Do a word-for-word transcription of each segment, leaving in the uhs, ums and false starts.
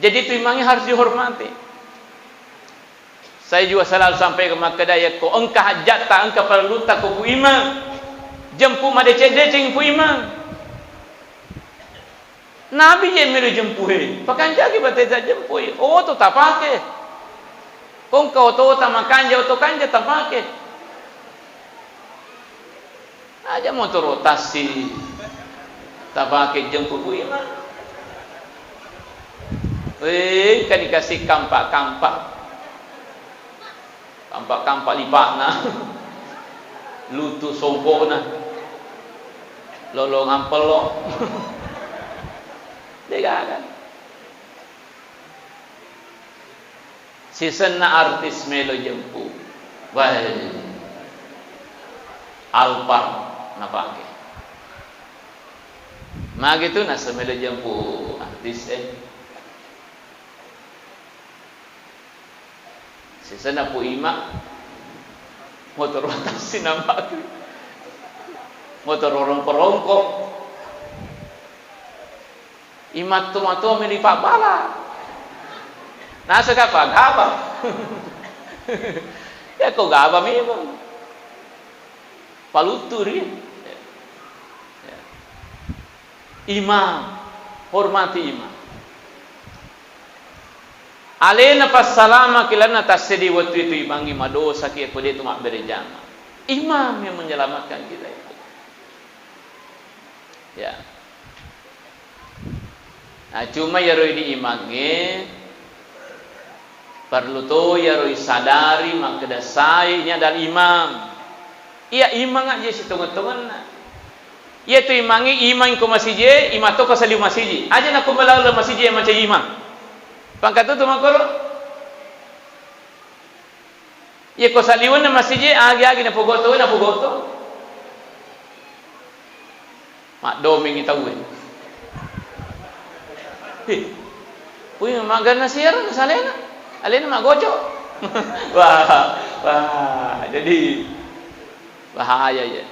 Jadi tu imangnge harus dihormati. Saya juga selalu sampaikan makkeda, yakko engka hajjatta, engka parellutta ko Pu Imang, jempu madeceng-deceng Pu Imang. Nabi je melo jempu he, pakanjaki bateta jempu he. Oto tapake. Ko engka otota makanja, oto kanja tapake. Aja motoro tassi tapake jempu Pu Imang. Eh, engka dikasih kampak-kampak. Kampak-kampak lipakna. Lutu songkokna. Lolongang pello. Degaga. Sisenna artis melo jempu. Wah. Alphard napake. Magi tu nasa melo jempu artis, eh. Sisenna Pu Imang, motoro tassi nampak. Motoro rongko-rongko. Imatto-matto meni pabbala. Nasa kapa gaba. Ya ko gaba memang. Palutturi. Ya. Imang, hormati imang. Alena passalama kilanna tassedi wettu itu imangngi madosaki ko de tu mabbere jama. Imam yang menyelamatkan kita itu. Ya. Nah, cuma iyaro idi imangnge perlu to iyaro isadari makkeda sai ini adalah imam. Iya imang aja sitongeng-tongenna. Iya tu imangnge imang ko masiji, imang to ko saliweng masiji. Aja nako melaleng masiji mancaji imang. Pangkatu tu makoro. Iya ko saliwenna masiji, agi-agi napogoto, napogoto. Maddomengi tauwe. Heh. Pui maganna siaro salena. Alena maggojo. Wah, wah, jadi bahaya ya.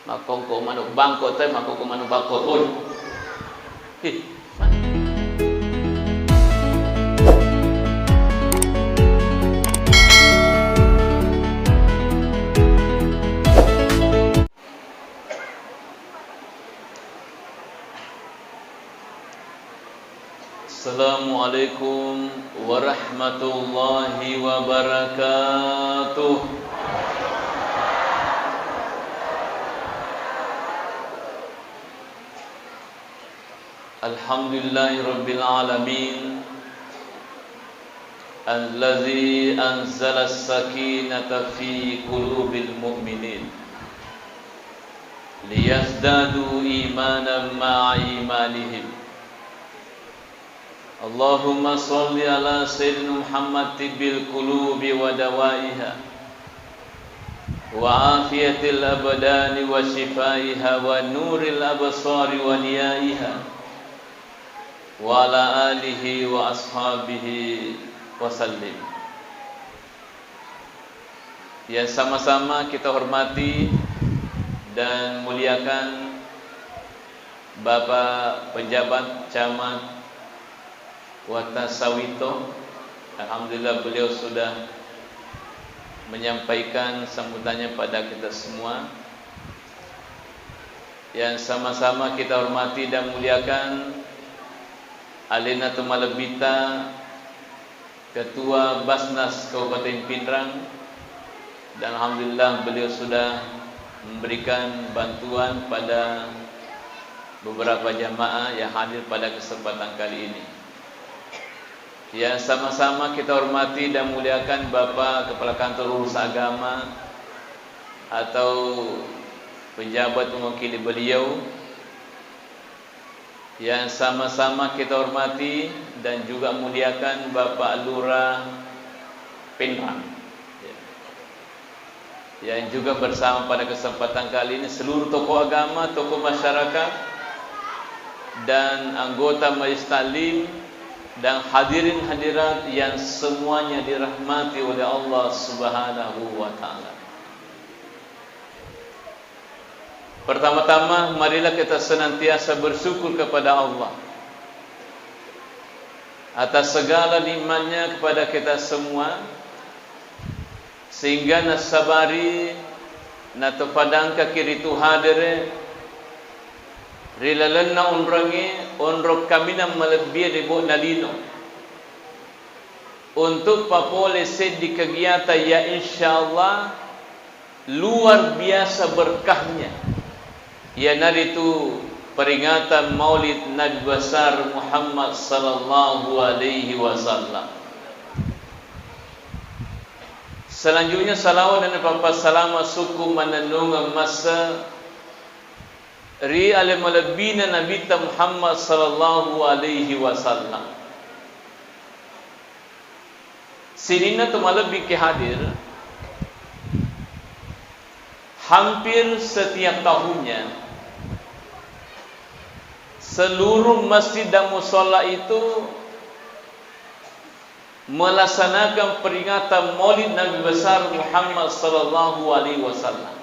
Makkongko manuk bangko te, makkongko manuk bangko toni. Heh. Assalamualaikum warahmatullahi wabarakatuh. Alhamdulillahi rabbil alamin. Allazi anzala sakinata fi qulubil mu'minin. Liyazdadu imanan ma'a imanihim. Allahumma shalli ala Sayyidina Muhammad tibbil qulubi wa dawaiha, wa afiyatil abdani wa shifaiha, wa nuril absari wa diyaiha, wa ala alihi wa ashabihi wa sallim. Yang sama-sama kita hormati dan muliakan Bapak Pejabat Camat Kota Sawito. Alhamdulillah, beliau sudah menyampaikan sambutannya pada kita semua. Yang sama-sama kita hormati dan muliakan, alena to malebbita, Ketua Basnas Kabupaten Pinrang, dan alhamdulillah beliau sudah memberikan bantuan pada beberapa jamaah yang hadir pada kesempatan kali ini. Yang sama-sama kita hormati dan muliakan Bapak Kepala Kantor Urus Agama atau pejabat mewakili beliau, yang sama-sama kita hormati dan juga muliakan Bapak Lurah Pinrang, yang juga bersama pada kesempatan kali ini seluruh tokoh agama, tokoh masyarakat, dan anggota Majelis Taklim, dan hadirin hadirat yang semuanya dirahmati oleh Allah Subhanahu wa Ta'ala. Pertama-tama, marilah kita senantiasa bersyukur kepada Allah atas segala nikmatnya kepada kita semua, sehingga nasabari natopadangkaki ritu hadere ri lalenna onrongnge, onrong kaminang malebbie ri bo'na lino, untuk papole seddi kegiatan ya insyaallah luar biasa berkahnya, iyanaritu peringatan Maulid Nabi Besar Muhammad sallallahu alaihi wasallam. Selanjutnya, salawat dan pappasalama sukku mannennungeng massa ri ale malebbina Nabitta Muhammad sallallahu alaihi wasallam. Sininna to malebbi ke hadir, hampir setiap tahunnya seluruh masjid dan musala itu melaksanakan peringatan Maulid Nabi Besar Muhammad sallallahu alaihi wasallam.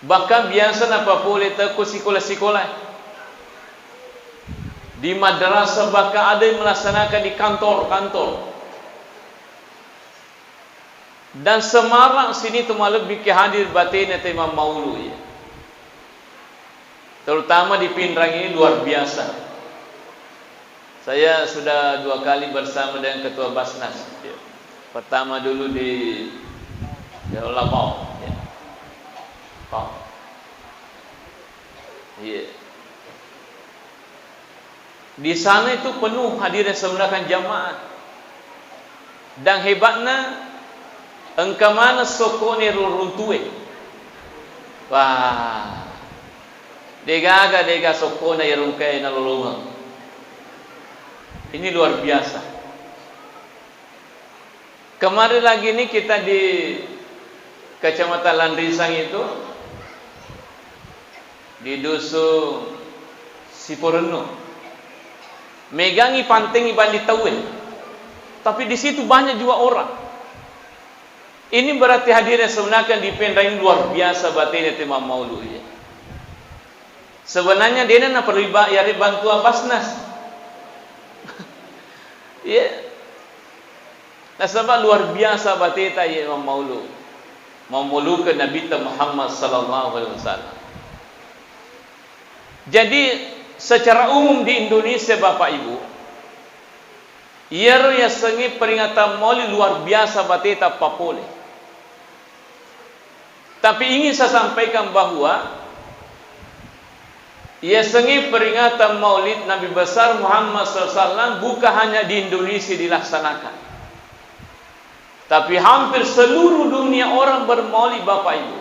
Bahkan biasa napapole tau ko sikola-sikola, di madrasah, bahkan ada yang melaksanakan di kantor-kantor. Dan semarak sini tu malebbi ke hadir batena te mammaulu ya. Terutama di Pinrang ini luar biasa. Saya sudah dua kali bersama dengan Ketua Basnas. Ya. Pertama dulu di Daerah Lapau. Ya. Lapau. Iya. Di sana itu penuh hadirin semuanya jamaah. Dan hebatnya, engka maneng sokkone ro runtue. Wah, degaga dega sokkona iyaro engkae nalolongeng. Ini luar biasa. Kemarin lagi ini kita di Kecamatan Landrisang itu, di Dusun Siporenno. Megangi pantengi bandi tauwe. Tapi di situ banyak juga orang. Ini berarti hadirin sebenarnya di Pinrang luar biasa batena te mammaulu ya. Sebenarnya dena naperlu iba-, yari bantuan Basnas. Iya. Nasaba luar biasa bateta ye mammaulu. Mammaulukan Nabitta Muhammad sallallahu alaihi wasallam. Jadi, secara umum di Indonesia, Bapak Ibu, iyaro yasengnge peringatan Maulid luar biasa bateta papole. Tapi ingin saya sampaikan bahwa yasengnge peringatan Maulid Nabi Besar Muhammad sallallahu alaihi wasallam bukan hanya di Indonesia dilaksanakan. Tapi hampir seluruh dunia orang bermaulid, Bapak Ibu.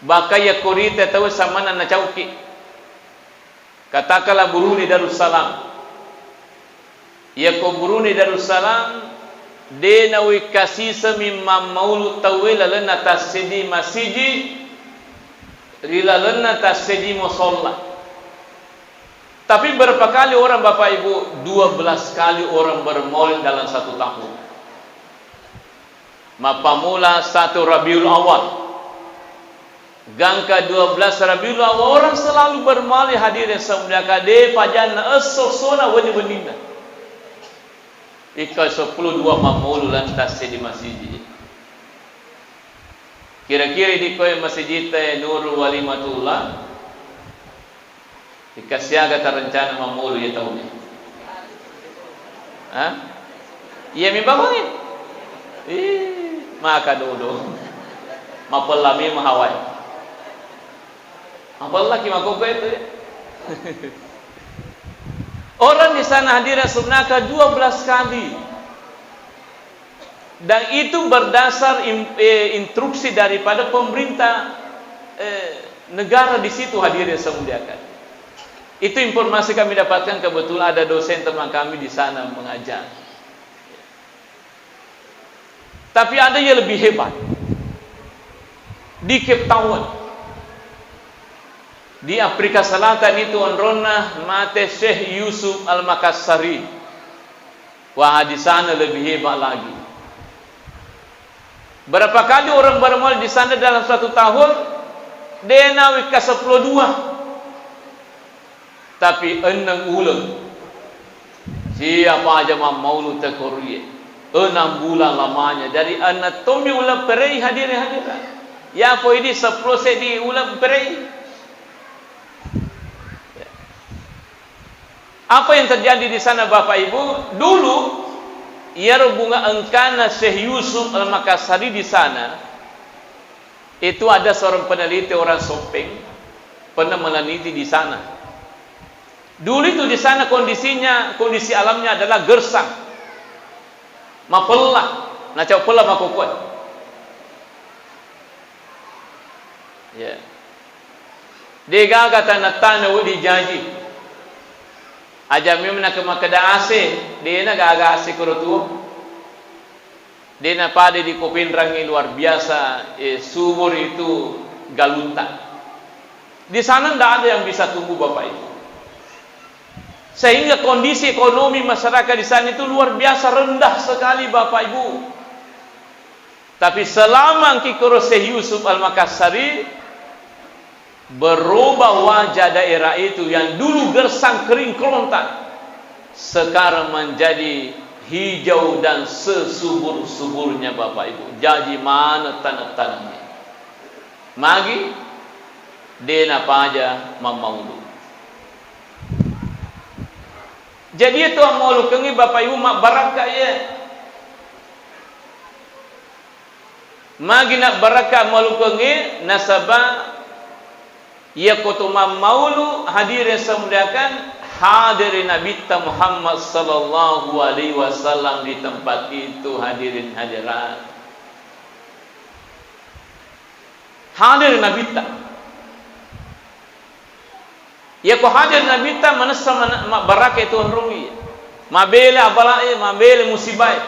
Bahkan yakko rita tau samanna nacauki. Katakanlah Brunei Darussalam. Yakko Brunei Darussalam, de nawi kasisemi mammaulu tauwe lalenna tassedi masiji, ri lalenna tassedi musalla. Tapi berapa kali orang, Bapak Ibu? Dua belas kali orang bermaulid dalam satu tahun. Mappammula satu Rabiul Awal. Gangka dua belas Rabiul Awal, orang selalu bermaulid, hadirin semuanya, de pajanna esso sona wenni-wenninna. Ikka sepuluh dua mammaulu lantas di masjid. Kira-kira di koe masjid te Nurul Walimatullah. Ikka siaga tarencana mammaulu iye taunna. Ha? Iye mi bangungngi. Ih, maka dodo. Mapella memang hawae. Mapella ki makoko itu ya. Orang di sana hadirin sebenarnya dua belas kali. Dan itu berdasar im-, eh, instruksi daripada pemerintah, eh, negara di situ, hadirin yang saya muliakan. Itu informasi kami dapatkan, kebetulan ada dosen teman kami di sana mengajar. Tapi ada yang lebih hebat. Di Cape Town, di Afrika Selatan itu, onronna mate Syekh Yusuf Al-Makassari. Wah, di sana lebih hebat lagi. Berapa kali orang bermaulid di sana dalam satu tahun? De' nawekka seppulo dua. Tapi enneng uleng. Siapa aja mammaulu tekorie. Enam bulan lamanya. Dari enneng tommi uleng perei, hadirin hadirat. Ya, poidi seppulo seddi uleng perei. Apa yang terjadi di sana, Bapak Ibu? Dulu, iyaro bunga engkana Syekh Yusuf Al-Makassari di sana, itu ada seorang peneliti orang Soppeng, pernah meneliti di sana. Dulu itu di sana kondisinya, kondisi alamnya adalah gersang. Mapella, nacau pella makokoe. Ya. De'gaga tanah-tanah wedding jaji. Aja memang nake makkeda A C, de'na gaga A C koro tuo. De'na pada di Kopinrangi luar biasa, eh, subur itu galunta. Di sana ndak ada yang bisa tumbuh, Bapak Ibu. Sehingga kondisi ekonomi masyarakat di sana itu luar biasa rendah sekali, Bapak Ibu. Tapi selama engki koro Syekh Yusuf Al-Makassari, berubah wajah daerah itu yang dulu gersang kering kerontang, sekarang menjadi hijau dan sesubur-suburnya, Bapak Ibu. Jaji maneng taneng-tanengnge. Magi? De' napaja mammaulu. Jadi, itu ammaulukengngi, Bapak Ibu, mabbarakka, ye. Magi nabbarakka ammaulukengngi? Nasaba iyako to mammaulu, hadirin saya muliakan, hadiri Nabitta Muhammad sallallahu alaihi wasallam di tempat itu, hadirin hadirat. Hadir Nabitta. Iyako hadir Nabitta, manessa mana-, mabbaraka itu onroi. Mabela abalae, mabela musibae.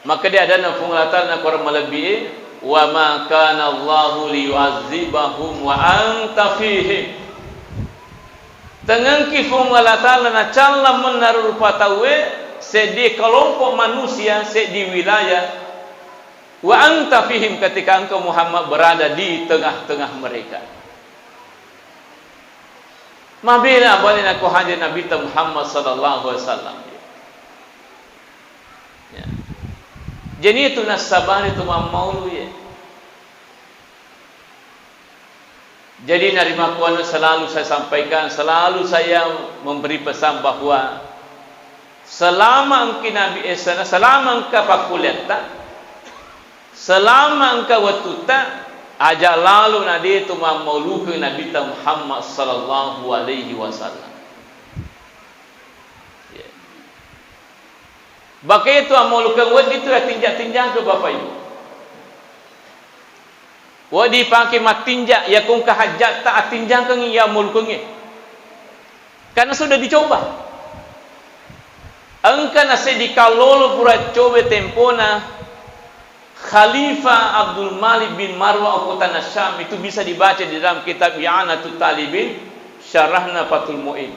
Maka dia adanna Puang Allah Ta'ala na Quran malebbi, "Wa ma kana Allahu liyu'azzibahum wa anta fihim." Tengengki Puang Allah Ta'ala nacalla mennaro rupa tauwe, seddi kelompok manusia, seddi wilayah, wa anta fihim, ketika engkau Muhammad berada di tengah-tengah mereka. Mabela abale nako hadir Nabitta Muhammad sallallahu alaihi wasallam. Ya. Jadi itu nasabari tu mammaulu, ya. Jadi, narimakkuanna selalu saya sampaikan, selalu saya memberi pesan bahwa selama engki Nabi, eh, sel-, selama engka pakkuliatta, selama engka wettutta, aja lalo na de tu mammaulukeng Nabitta Muhammad sallallahu alaihi wasallam. Ya. Baka itu ammaulukeng wedding tu ya tinja-tinjang ke Bapak Ibu. Wedding pake mattinja, iyako engka hajjatta attinjangkengngi iya ammaulukengnge. Karena sudah dicoba. Engka naseddi kallolo pura coba tempona Khalifah Abdul Malik bin Marwan okko tanah Syam, itu bisa dibaca di dalam kitab I'anatut Talibin, Syarahna Fathul Mu'in.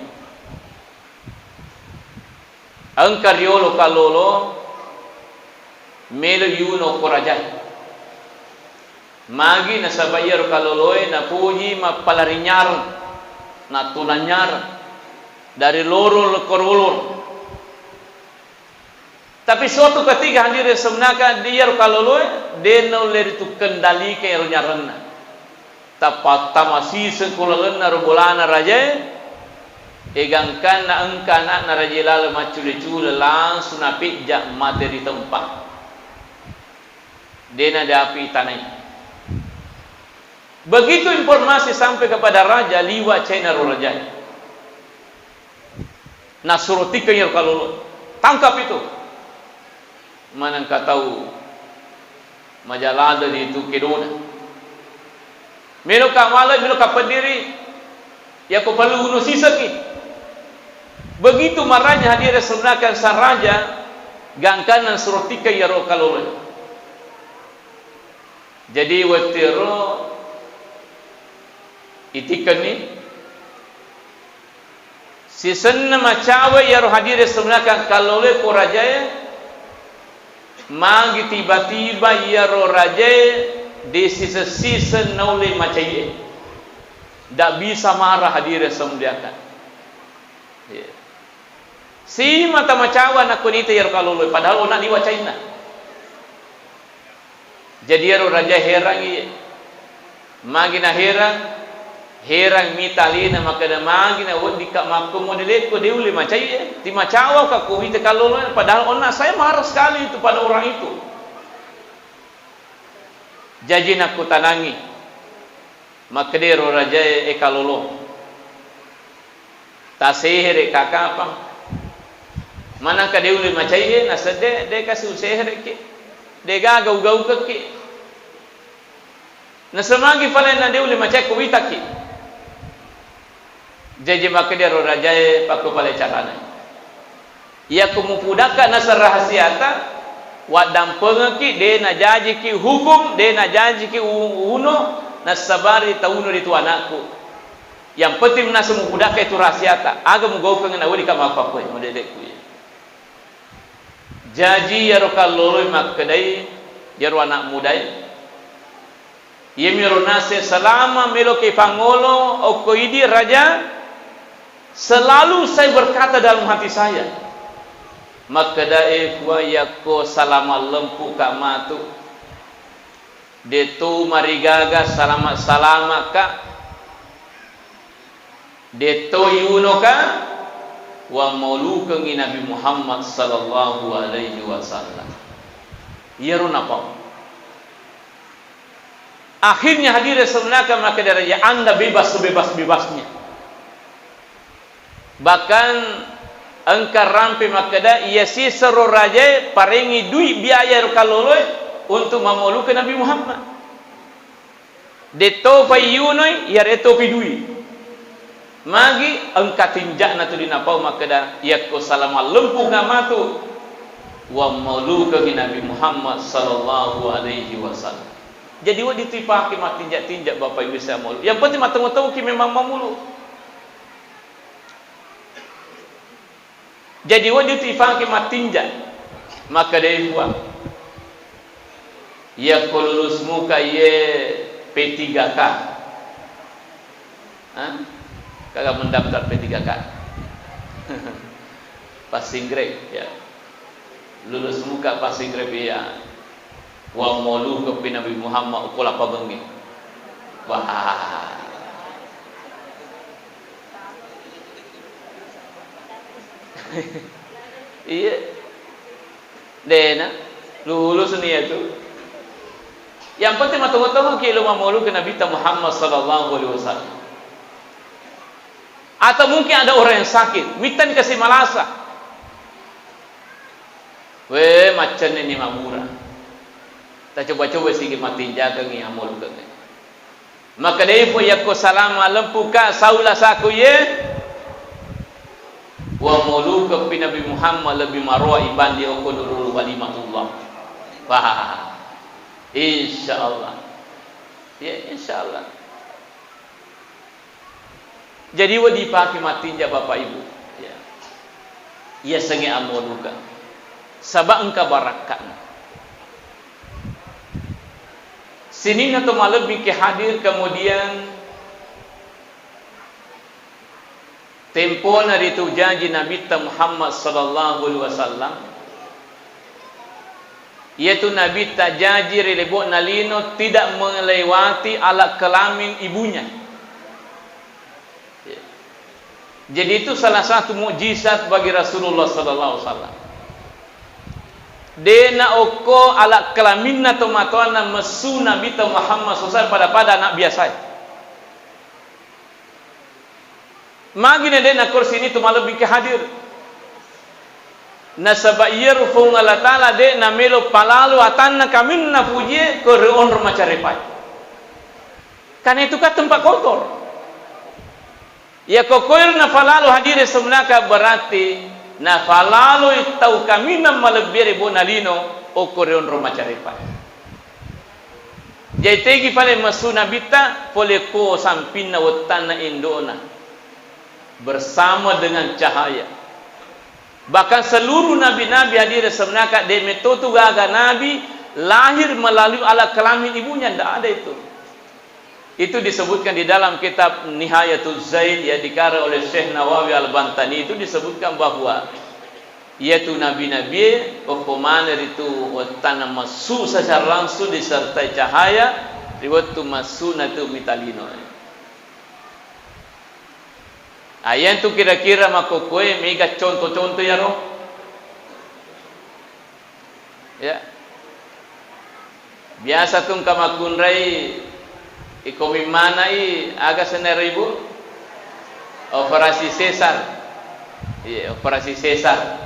Engka riolo kallolo melo yuno ko rajae. Magi nasaba iyaro kalloloe napoji mappalarinyareng, nattunanyareng dari loro ko rolo. Tapi suatu ketika, hadirin sebenarnya, iyaro kalloloe de naulle ritu kendalikan ero nyarenna. Tappa tamasiseng ko lalenna ro bolana rajae, egangkanna engka anakna rajae laleng maccule-cule, langsung napejja mate ri tempat. De nadapi tanai. Begitu informasi sampai kepada raja, liwa caina ro rajae. Nasuro tikkeng iyaro kallolo, "Tangkap itu!" Manengka tau maja ladde itu kedona. Meloka mala, meloka peddiri, yako perlu bunuh sisengki. Begitu marahnya hadirin sebenarkan sang raja, gangkanna suro tikkeng iyaro kallolo. Jadi wettero itikkenni, sisenna macawe iyaro hadirin sebenarkan kalloloe ko rajae, Magi tiba-tiba iyaro rajae de siseng-siseng naulle macai'e. Ndak bisa marah, hadirin yang saya muliakan. Iya. Simata macawa nakko nita iyaro kaloloe, padahal onna liwa cainna. Jadi iyaro raja herangngi, magi naherang, herang mita alena makkeda, magi naweddikka makko modelekko de ulle macai e, timacawaka ko wita kaloloe, padahal onna saya marah sekali itu pada orang itu. Jaji nakkutanangi, Makkedaro rajae, "E kalolo, taseherekka kapang? Manengka de ulle macai e, nasedde, de kasi useherekki, de gaga ugaukekki. Nasemagi falenna de ulle macai ko witakki." Jaji makkedaro rajae, "Pakko pale carana. Iyako mupudakka naseng rahasiata, waddampengekki, de najajiki hukum, de najajiki u-, uno, nassabari tauno ritu anakku. Yang penting naseng mupudakka itu rahasiata, aga mugaukeng naweddikka mappakkoe modele'ku iye." Jaji iyaro kalloloi makkedai iyaro anak mudae, "Iyamiro naseng selama meloki pangolo okko idi raja, selalu saya berkata dalam hati saya, makkeda, 'E Puang, yakko salama lempuka matu, de to marigaga salama-salamaka, de to iunoka, wammaulukengngi Nabi Muhammad sallallahu alaihi wasallam.'" Iyaro napau. Akhirnya hadirin sebenarnya makkeda raja, "Anda bebas sebebas-bebasnya." Bahkan engka rampe makkeda, "Iya sisero rajae parengi dui biaya ro kalloloe untuk mammaulukan Nabi Muhammad. De to paiyunoi, iyare topi dui." Magi engka tinja'na tuli napau makkeda, "Yakko salama lempuka matu, wammaulukengngi Nabi Muhammad sallallahu alaihi wasallam." Jadi wedding tu ipake mattinja-tinja, Bapak Ibu, saya maulu. Yang penting matemu-temuki memang mamulu. Jadi wedding tu ipake mattinja. Makkedai Puang, "Yakko lulus muka iye P tiga K." Hah? Kagak mendaftar P tiga K. Passing grade, ya. Lulus muka passing grade, ya. Wammaulukepi Nabi Muhammad okko lappangengnge. Wah. Iya. Dena lulus nia tu. Yang penting matemu-temuki lo mammaulukan Nabi Muhammad sallallahu alaihi wasallam. Atau mungkin ada orang yang sakit, mittani kasi malasa. We, maccenni ni mabura. Tacoba-coba sigi mattinjakengngi ammaulukengnge. Makkedai Puang, "Yakko salama lempuka saula saku iye, wammaulukepi Nabi Muhammad lebbi maroa ibanding okko dulu walimatullah." Wah, insya Allah. Ya, insya Allah. Jadi wedding ipake mattinja, Bapak Ibu. Ya. Iyasengnge ammauluka. Saba engka barakka'na. Sininna to malebbi ke hadir, kemudian tempona ritu jaji Nabitta Muhammad sallallahu alaihi wasallam. Iyatu Nabitta jaji ri lebo'na lino tidak melewati alat kelamin ibunya. Jadi itu salah satu mukjizat bagi Rasulullah sallallahu alaihi wasallam. De naokko alat kelaminna tomatoanna messu Nabitta Muhammad sallallahu alaihi wasallam pada-pada anak biasa. Magi na de nakkoro sininna to malebbi ke hadir. Nasaba iyaro Puang Allah Taala de namelo palalo atanna kaminna pujie ko ri onrong macarepae. Karena itu kan tempat kotor. Iyako koiro nafalalo hadire semenaka, berarti nafalaloi tau kaminang malebbi ri bona lino okko ri onrong macarepa. Jaji tegi fale messu Nabitta pole ko sampinna wettanna indo'na bersama dengan cahaya. Bahkan seluruh nabi-nabi, hadirin sebenarnya, de' metto tu gaga nabi lahir melalui alat kelamin ibunya, ndak ada itu. Itu disebutkan di dalam kitab Nihayatul Zaid yang dikarang oleh Syekh Nawawi Al-Bantani, itu disebutkan bahwa iyatu nabi-nabi okko maneng ritu wettanna messu secara langsung disertai cahaya ri wettu messuna tu mita lino. Ayantu kira-kira makkokkoe mega contoh-contoh yaro. Ya. Biasa tu engka makkunrai iko mimmanai aga senna ero, Ibu? Operasi sesar. Iya, operasi sesar.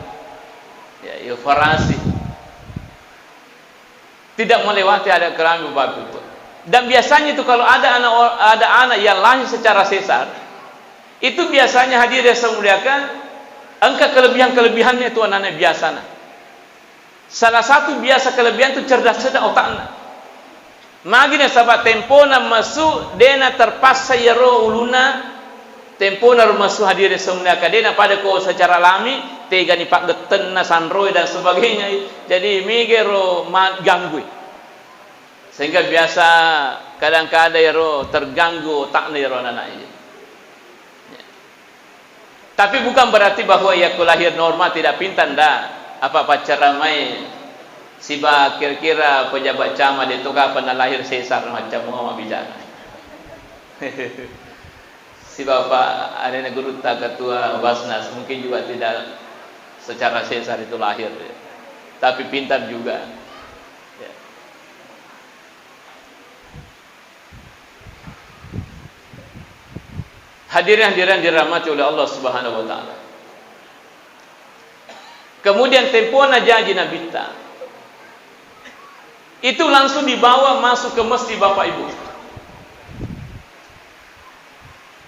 Ya, iya, operasi. Tidak melewati adat kelamin, Bapak Ibu. Dan biasanya itu kalau ada anak, ada anak yang lahir secara sesar, itu biasanya, hadirin yang saya muliakan, engka kelebihan-kelebihannya itu anak-anak biasana. Salah satu biasa kelebihan itu cerdas sedang otakna. Magi nasaba tempona messu, dena terpaksa iyaro ulunna, tempona ro messu, hadirin yang saya muliakan, dena pada ko secara alami, tegani paggettenna sanroe dan sebagainya. Jadi mega ro ma-, ganggui. Sehingga biasa kadang-kadang iyaro terganggu otakna iyaro anak-anak. Tapi bukan berarti bahwa yakko lahir normal tidak pintar, ndak. Apa paccaramai siba kira-kira pejabat camat de' to kapang nalahir sesar macam mau bicara. Siba Pak, arena gurutta ketua Basnas mungkin juga tidak secara sesar itu lahir, ya. Tapi pintar juga. Ya. Hadirin-hadirin dirahmati oleh Allah Subhanahu wa Ta'ala. Kemudian tempona jaji Nabitta, itu langsung dibawa masuk ke masjid, Bapak Ibu.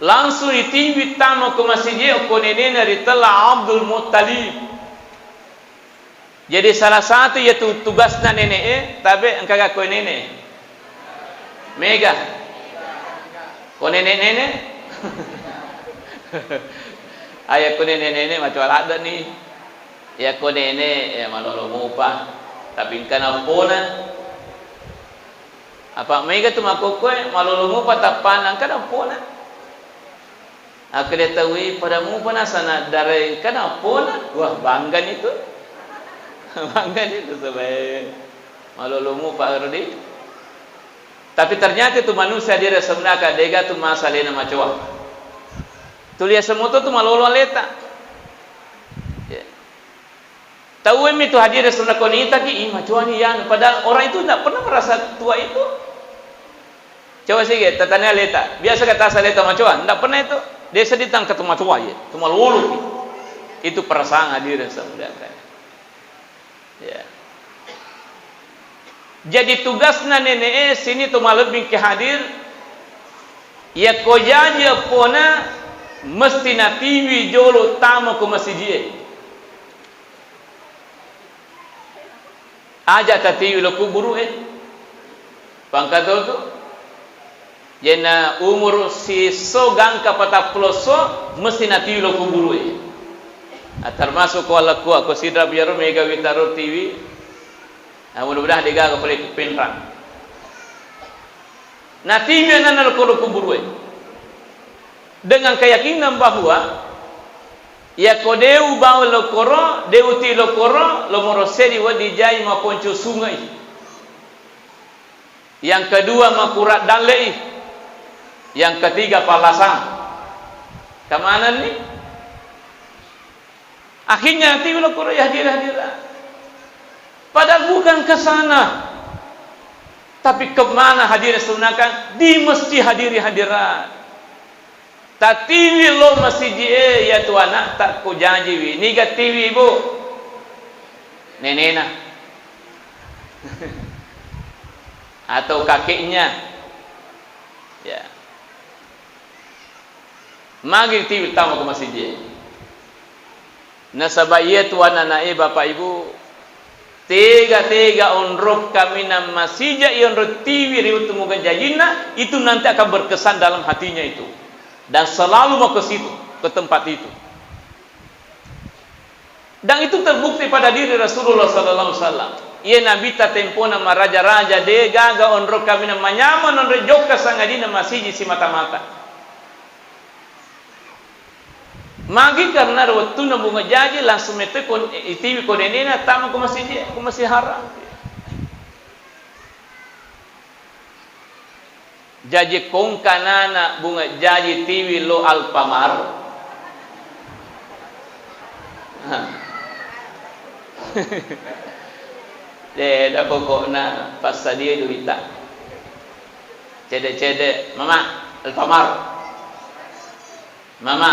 Langsung itiwi tama ke masjid, ko nenena ritella Abdul Muttalib. Jadi salah satu yaitu tugasna nene'e, tabe engka ga ko nene'e. Mega. Ko nene-nene. Aya ko nene-nene macoa ladde ni. Ya ko nene, ya malolo mupa. Tapi engka na pona. Apa mega tu makkokkoe malolo mupa tappana engka na pona. Akkeda tauwe, "Pada mupa nasana dare engkana pona." Wah, banggani tu. Banggani tu sebae. Malolo mupa ero di. Tapi ternyata tu manusia dia sebenarnya de'ga tu masalena macoa. Tulia semoto tu malolo aleta. Ya. Tauwe mi tu hadir sebenarnya ko nitaki, "Ih, macoani iyanu." Padahal orang itu tidak pernah merasa tua itu. Coba sige, tatanya leta. Biasa kata asal leta macoa, ndak pernah itu. Dia sedih tang ketemu macoa ya, cuma lulu. Itu perasaan hadirin semuliakan. Ya. Jadi tugasna nene'e sini tu malebbing ke hadir. Ya ko jaji pona mesti natiwi jolo tama ko masijie. Aja tatiwi lo kuburu'e. Pangkato tu. Jena umur siso gangka patappulo so mesti natiwi lo kuburu'e. Ah, termasuk ko alakku, ko sidra biaro mega witaro tiwi. Ah, mudah-mudahan degaga pole penrang. Natiwi anana lo koro kuburu'e. Dengan keyakinan bahwa yako deu bawa lokoro, deu ti lokoro, lomoro sedi wedding jai maponco sungai. Yang kedua makura dalle'i. Yang ketiga palasang. Kemananni? Akhirnya tiwi lokoro ya hadir-hadir. Padahal bukan ke sana. Tapi kemana hadir sunahkan? Di mesti hadiri hadirat. Tatiwi lo masiji e, ya tu anak tak ko jajiwi. Niga tiwi, Bu? Nenena. Atau kakeknya. Ya. Magi tiwi tama ko masiji e. Nasaba iyatu anana e, Bapak Ibu, tega-tega onrong kaminang masija i onrong tiwi ri wettu muga jajinna, itu nanti akan berkesan dalam hatinya itu. Dan selalu mau ke situ, ke tempat itu. Dan itu terbukti pada diri Rasulullah sallallahu alaihi wasallam. Iye Nabitta tempona maraja-raja, de gaga onrong kaminang manyameng onrong jokka sangadinna masiji simata-mata. Magi karena wettunna bunga jaji langsung metto ko itiwi ko nenena tama ko masiji, ko masihara. Jaji kongkanana bunga jaji tiwi lo Alfamart. Deda pokokna passadia duita. Cede-cede, "Mama, Alfamart. Mama,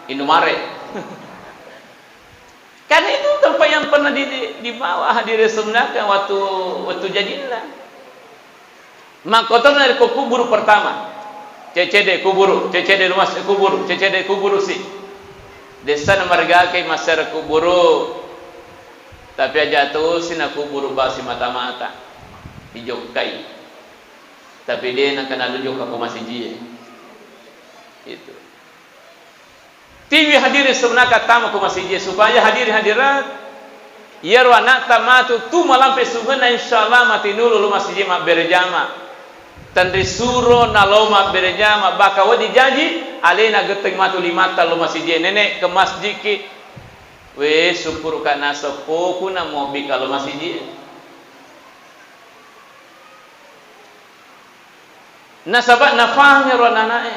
Indomaret." Karena itu tempat yang pernah di, di, dibawa hadire sunnah waktu, waktu jajinna. Makkotorna ri kuburu pertama. Cecede kuburu, cecede rumah kuburu, cecede kuburu si. Dessa na margake masara kuburu. Tapi aja tosi na kuburu basi mata-mata. Dijokkai. Tapi de na kana jokka ko masijie. Itu. Tiwi hadiri sebenarnya tama ko masijie supaya hadirin hadirat, iyaro anakta matu tu malampe sungenna, insyaallah mati nulu lo masijie mabbere jama. Tenri suro na lo mabbere jama, baka wedi jaji, alena getteng matu limatta lo masijie, nenek ke masjiki. We, syukuruka naseppoku na mobbi ka lo masijie. Nasaba nafahang ero anana'e.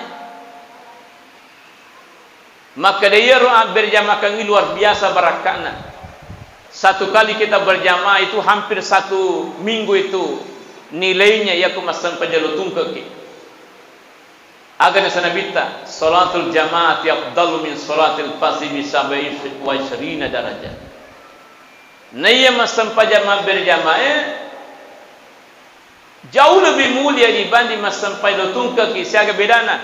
Makkeda iyaro abberjamakengngi luar biasa barakka'na. Satu kali kita berjamaah itu hampir satu minggu itu nilainya, yako massempajang lo tungkeki. Aga nasa Nabitta, "Salatul jama'ati afdalu min salatil fardhi bi sab'i wa isyrina darajah." Naiya massempajang mabberjamaah, jauh lebih mulia dibanding massempajang lo tungkeki, siaga bedana?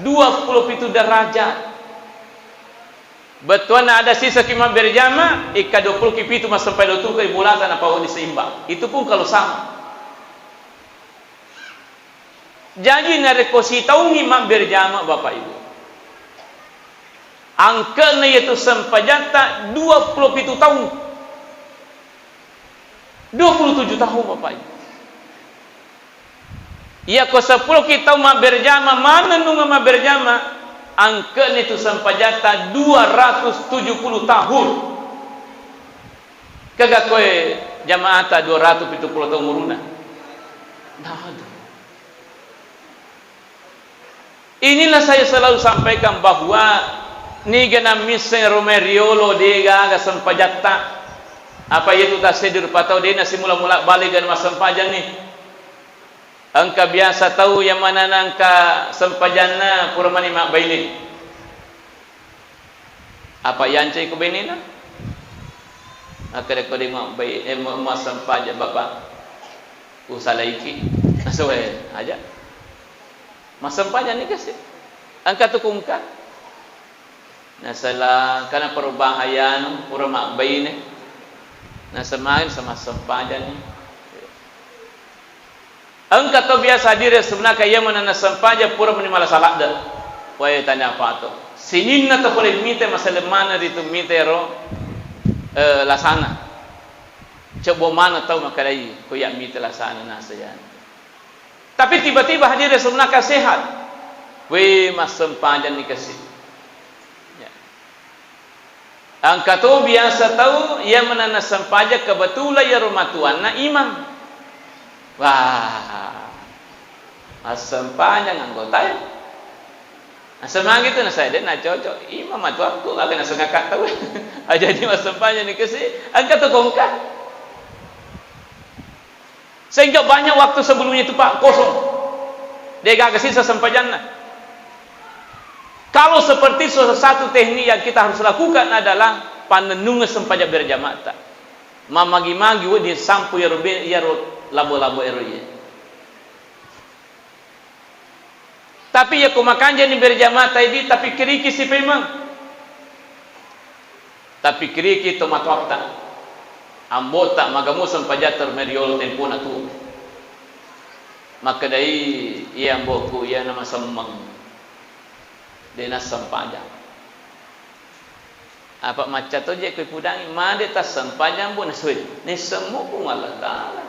Dua puluh pitu derajat. Bettuanna ada sisaki mabberjama, ikka dua puluh ki pitu massempajang lo tungkeki bolata napawani seimbang. Itu pun kalau sama. Jaji narekko sitaungngi mabberjama, Bapak Ibu, angke'na yaitu sempajatta dua puluh pitu taung. Dua puluh tujuh tahun, Bapak Ibu. Iyako seppulo ki taung mabberjama, manennungeng mabberjama, angke'na itu sempajatta dua ratus tujuh puluh tahun. Kega koe jamaata dua ratus pitu puluh taung umuruna? Nada. Inilah saya selalu sampaikan bahwa niga namisseng ro mai riolo de gaga sempajatta. Apa iyatu tasseddi rupa tau de nasimula-mula bale ga massempajang ni. Engka biasa tau yang mana nangka sempajanna pura mani mabbaine. Apa yancai ko bainena? Makkeda ko de mabbai-, eh, ma-, massempajang, Bapak. Usalaiki. Asoe aja. Massempajang ni kasi. Engka tu kungka. Nasala kana perubahan anu, pura mabbaine. Nasemai sama sempajang ni. Engka to biasa hadire sebenarnya iya manenna sempajang pura meni mala saladde. Wae tanya apa to. Sininna to pole mite masalemmana ritu mite ro, eh, lasana. Cebbo mana tau makkedai ko iya mite lasana nasayana. Tapi tiba-tiba hadire sebenarnya sehat. We massempajang ni kasi. Ya. Engka to biasa tau iya manenna sempajang kebetulan iyaro matuanna imang. Wah, massempajang anggotae. Nasemagi tu nasai de nacocok imang matuakku, aga nasengaka tau. Aja ni massempajang ni kasi, engka to kongka. Sehingga banyak waktu sebelumnya itu, Pak, kosong. De gaga sisa sempajanna. Kalau seperti salah satu teknik yang kita harus lakukan adalah pannennungeng sempajang berjamaah ta. Mamagi-magi wedding sampu iyaro be-, iyaro labo-labo ero iye. Tapi iya ko makanjani berjamaah ta idi, tapikkiriki si pemeng. Tapikkiriki tomatoatta, ambo'ta, maga musa sempajatta ro mai riolo tempona tuo. Makkedai, iya ambo'ku, iyana masemmeng. De nassempajang. Apa macca to je ko ipudangi, made tassempajang, Bu, nasue. Nissemmu Puang Allah Taala.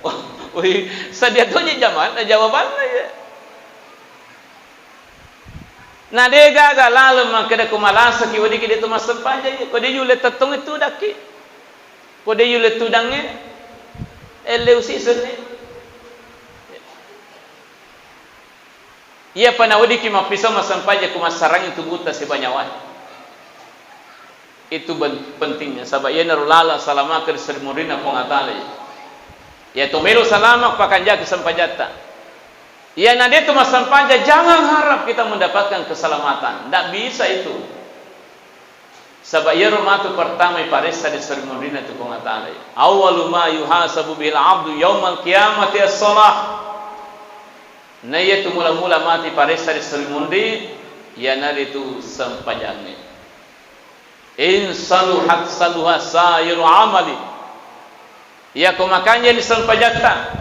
Wah, wih, sadia to je jamanna, jawabanna ya. Na de gaga laleng makkeda ko malasaki weddikki de to massempajang, ko de yulle tettong tudakki. Ko de yulle tudangnge, elle usisenni. Iyapa naweddikki mappisau massempajang ko massarangi tubutta sibawa nyawae. Itu ben-, pentingnya, saba iyanaro laleng salamakeng ri seri munrinna Puang Allah Taala. Iya to melo salama, pakanjaki sempajatta. Iyana de to massempajang, jangan harap kita mendapatkan keselamatan. Ndak bisa itu. Saba iyaro matu pertama iparessa ri seri munrinna tu Puang Allah Taala. Awwalu ma yuhasabu bil abdu yaumal qiyamati as-shalah. Na iyatu mula-mula matu iparessa ri seri munri, iyanaritu sempajangnge. In saluhat saluha sairu amali. Iyako makanjani sempajatta,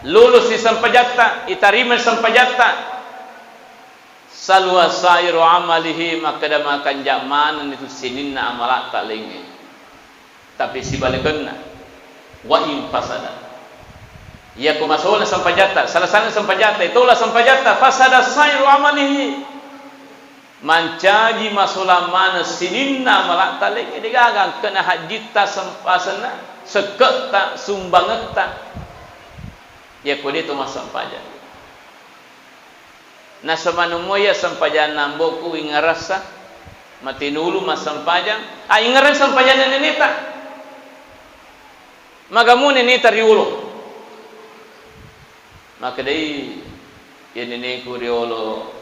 lulusi sempajatta, itarima sempajatta, saluha sairu amalihi, makkeda makanja manenni tu sininna amalatta laingnge. Tapi sibalekenna, wa in fasada. Iyako masola sempajatta, salasana sempajatta, itola sempajatta, fasada sairu amalihi. Mancaji masolang maneng sininna amalatta laingnge, degaga engkana hajjitta, sem-, asenna, sekke'ta, sumbangetta. Iyako de to massempajang. Nasemanummo iya sempajanna ambo'ku ingeressa, matinulu massempajang, a, ingereng sempajanna neneta. Magamu neneta riolo. Makkedai, iya neneku riolo,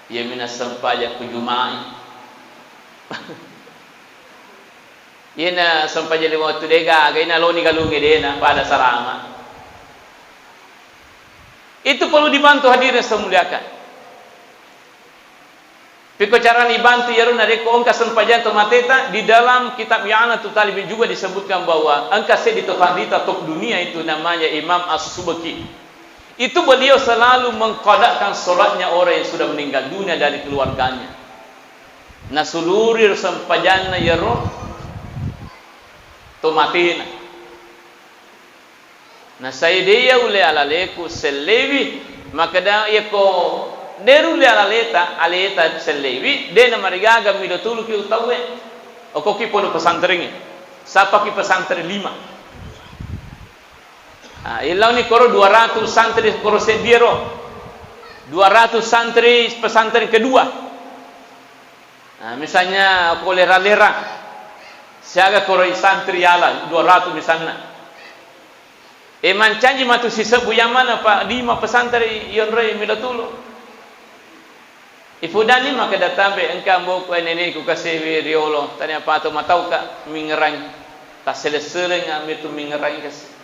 iyami nassempajang ku Jumai. Iyana sempajang lima wettu degaga, iyana loni galungnge dena pada salama. Itu perlu dibantu hadirin saya muliakan. Pekko carana ibantu iyaro narekko engka sempajang to mateta, di dalam kitab I'anatut Talibin juga disebutkan bahwa engka seddi to pandita top dunia itu namanya Imam As-Subki. Itu beliau selalu mengqadakan sholatnya orang yang sudah meninggal dunia dari keluarganya. Nasuluri sempajanna iyaro to matena. Nasai de iya ulle alaleku sellewi, makkeda iyako de rulle alaleta, aleta sellewi, de namarigaga mido tuluki utauwe. Okoki pondok pesantrengnge, sappaki pesantren lima. Ah, illauni koro dua ratus santri koro seddiero, dua ratus santri pesantren kedua. Nah, misalnya ko lera-lera, siaga koroi santri yala dua ratus misalna. E, mancaji matu sisebbu yamana pa lima pesantren yonroi milo tulu. Ipudani makkeda tambe engka amboku e neneku kasewi riolo, tania pato matauka mingerangi. Tasseleng-seleng amitu mingerangi kasi.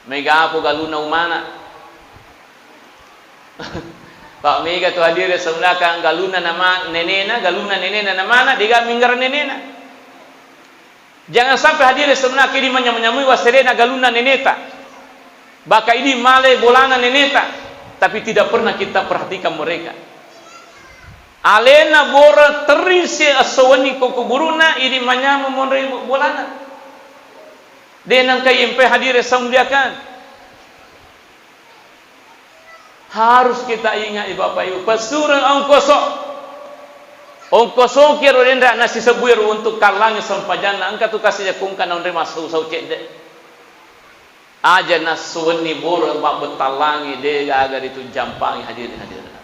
Mega apo galuna umana. Pak mega tu hadir sebenarkan galuna nama nenena, galuna nenena namana, dega minggara nenena. Jangan sampai hadir sebenarkan ini menyamui waserena galuna neneta. Baka ini male bolana neneta, tapi tidak pernah kita perhatikan mereka. Alena bora terri se esso wenni ko kuburuna, ini manyameng monroi bolana. De nangka yempe hadir saya muliakan. Harus kita ingat, Bapak Ibu, pessureng ongkoso. Ongkosoki ro denra nasisebbui ro untuk kallangi sempajanna, engka tu kasi jakungka naonre massau-sau cedde. Aja nassuwenni boro mabbetallangi, de gaga ritu jampangi hadirin hadirat.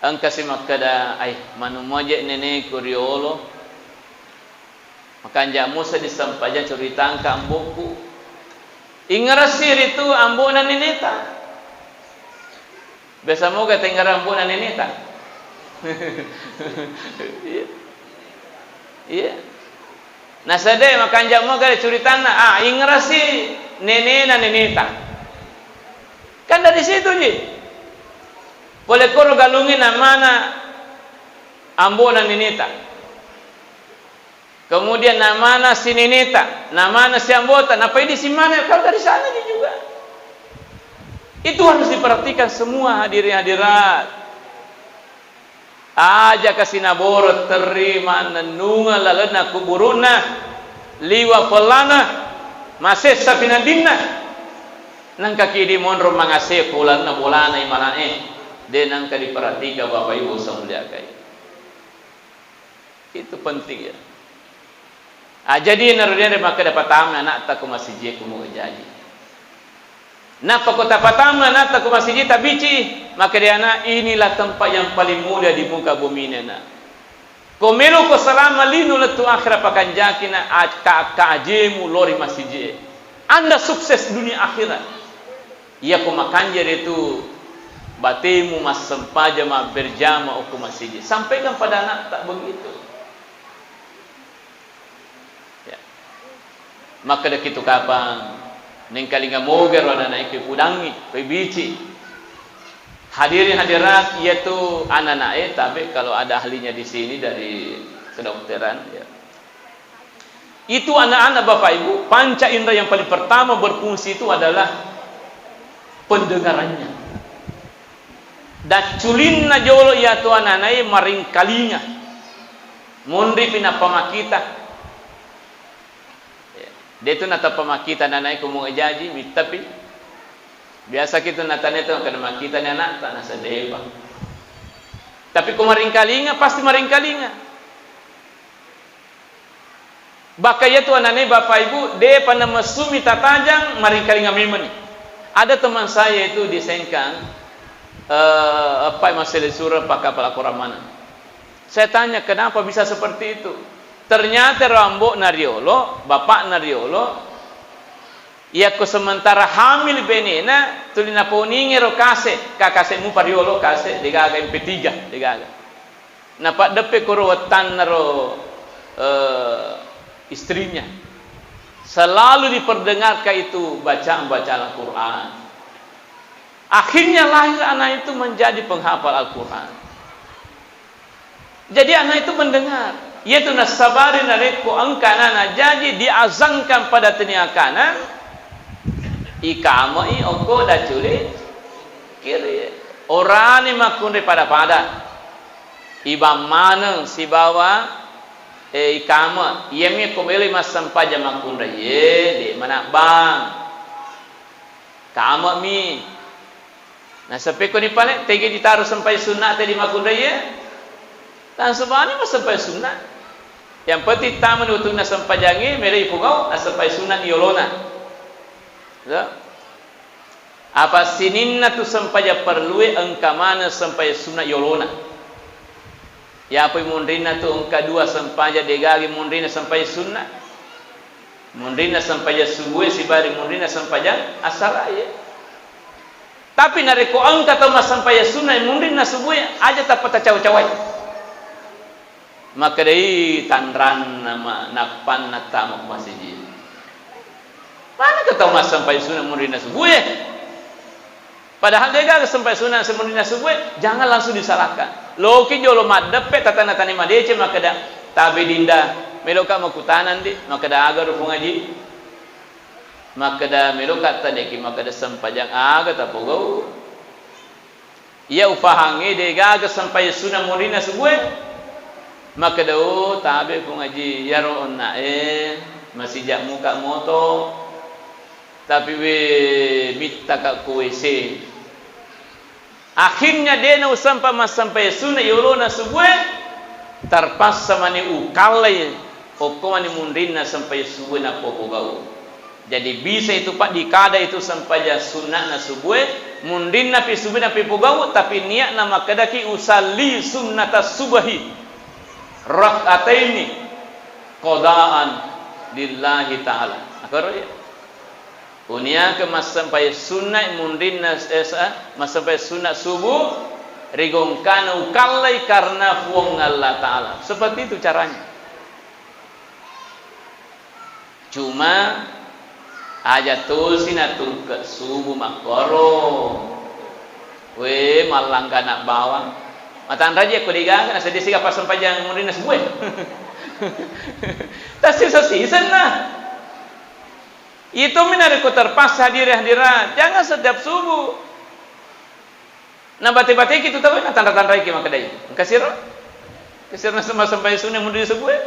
Engkasi makkeda, "Ai, manu moje neneku riolo, makanja musa disempajang curitangka amboku." Ingerasi ritu ambona neneta. Biasa moga tengngerang ambo'na neneta. Iya. Iya. Nasede makanja moga curitanna, ah, ingerasi nenena neneta. Kan dari situ ji. Pole koro galungnge namana ambo'na neneta. Kemudian namana si neneta, namana si ambota, napaidi si mana, kalau dari sana dia juga. Itu harus diperhatikan semua hadirin hadirat. Aja kasi naboro terri mannennungeng lalenna kuburu'na, liwa pellana, masessa pinanninna. Nengka ki idi monro mangase ko lalenna bolana imana'e, de nengka diperhatikan Bapak Ibu saya muliakan. Itu penting ya. Ah, jadi naro denre makkeda patamna ana'ta ko masijie ko muga jaji. Nappa ko tapatamna ana'ta ko masijie tabicci, makkeda ana, inilah tempat yang paling mulia di muka bumi ini, nak. Ko melo ko salama lino lettu akhirat pakanjaki na, akka-akka ajemu lori masijie. Anda sukses dunia akhirat. Iya ko makanja ritu batemu massempajang mabberjama okko masijie. Sampaikan pada ana'ta begitu. Ya. Makkeda kitu kapang, nengkalinga mogero anana iko pudangi, ko bici. Hadirin hadirat, iyatu anana'e tabe kalau ada ahlinya di sini dari kedokteran, ya. Itu anak-anak Bapak Ibu, panca indera yang paling pertama berfungsi itu adalah pendengarannya. Dacculinna jolo iyatu anana'e maringkalinga. Monripi nappa makkita. Detu natappa makkita anana'e ko muga jaji, mittapi. Biasa kitu natane tu kada makkita ni ana'ta, nasedepa. Tapi ko maringkalinga, pasti maringkalinga. Bahkan iyatu anana'e Bapak Ibu, depa namessumi tatajang, maringkalinga memeni. Ada teman saya itu di Sengkang, eh, apa masih surah pakai pelaku ramana. Saya tanya, "Kenapa bisa seperti itu?" Ternyata ro ambo'na riolo, bapakna riolo, iyakko sementara hamil benena, tuli naponingi ro kase, ka kase mupa riolo, kase degaga M P tiga, degaga. Napaddeppe koro wettanna ro, eh, istrinya. Selalu diperdengarkan itu bacaan-bacaan Al-Quran. Akhirnya lahir anak itu menjadi penghafal Al-Quran. Jadi anak itu mendengar. Iyatu nassabari narekko engka anana jaji diazankan pada teniakana, ikamai okko daculi kiri. Orani makkunrai pada-pada. Ibang maneng sibawa, eh, ikama. Iyami ko beloi massempajang makkunrai, ye, de manabbang. Kama'mi. Nasaba pekko ni pale, tegi ditaro sempajang sunna te di makkunrai, ye? Langsung bani massempajang sunna. Yang penting tama ni wettunna sempajangnge, melo ipogau, nassempajang sunna ni yolona. Ya. Apa sininna tu sempajang perlue engka maneng sempajang sunna yolona. Yapoi munrinna tu engka dua sempajang degaga munrinna sempajang sunna. Munrinna sempajang subue sibari munrinna sempajang asarae. Tapi narekko engka tau massempajang sunna munrinna subue, aja tappa tacau-cawai. Makkedai tanranna ma-, nappanna tama ko masiji. Maneng tau massempajang sunna munrinna subue? Padahal degaga sempajang sunna munrinna subue, jangan langsung disalahkan. Loki jolo maddeppe, tatanna-tani madeceng, makkeda, "Tabe Dinda, meloka makutanang di?" Makkeda, "Aga ro Puang Aji?" Makkeda, "Meloka tadeki makkeda sempajang aga tapogau?" Iya upahangnge degaga sempajang sunna munrinna subue. Makkeda, "Oh, tabe Puang Aji, iyaro onna'e masija muka moto. Tapi we, mittaka ko W C." Akhirnya de nausempa massempajang sunna yolona subue, terpaksa mani ukallai okko mani munrinna sempajang subue napopogau. Jadi bisa itu, Pak, dikada itu sempajang sunna'na subue, munrinna pi subue napipogau, tapi niatna makkedaki usalli sunnata subahi rak'ataini qadaan lillahi ta'ala. Akkoro ya? Uniake massempajang sunna munrinna, eh, sa-, massempajang sunna subuh, rigongkana ukallai karena Puang Allah Ta'ala. Seperti itu caranya. Cuma, aja tosi natungke subuh makkoro. We, mallanggana bawang. Matanraji ko degaga, nasedding siga passempajang munrinna subue. Tassisa-sisenna. Itu mi narekko terpaksa hadiri hadirat, jangan setiap subuh. Na bate-bateki tu tau, na tanra-tanraiki makkedai. Engka siro? Engka siro nasema-, sembahyang sunna mundu di subuh e?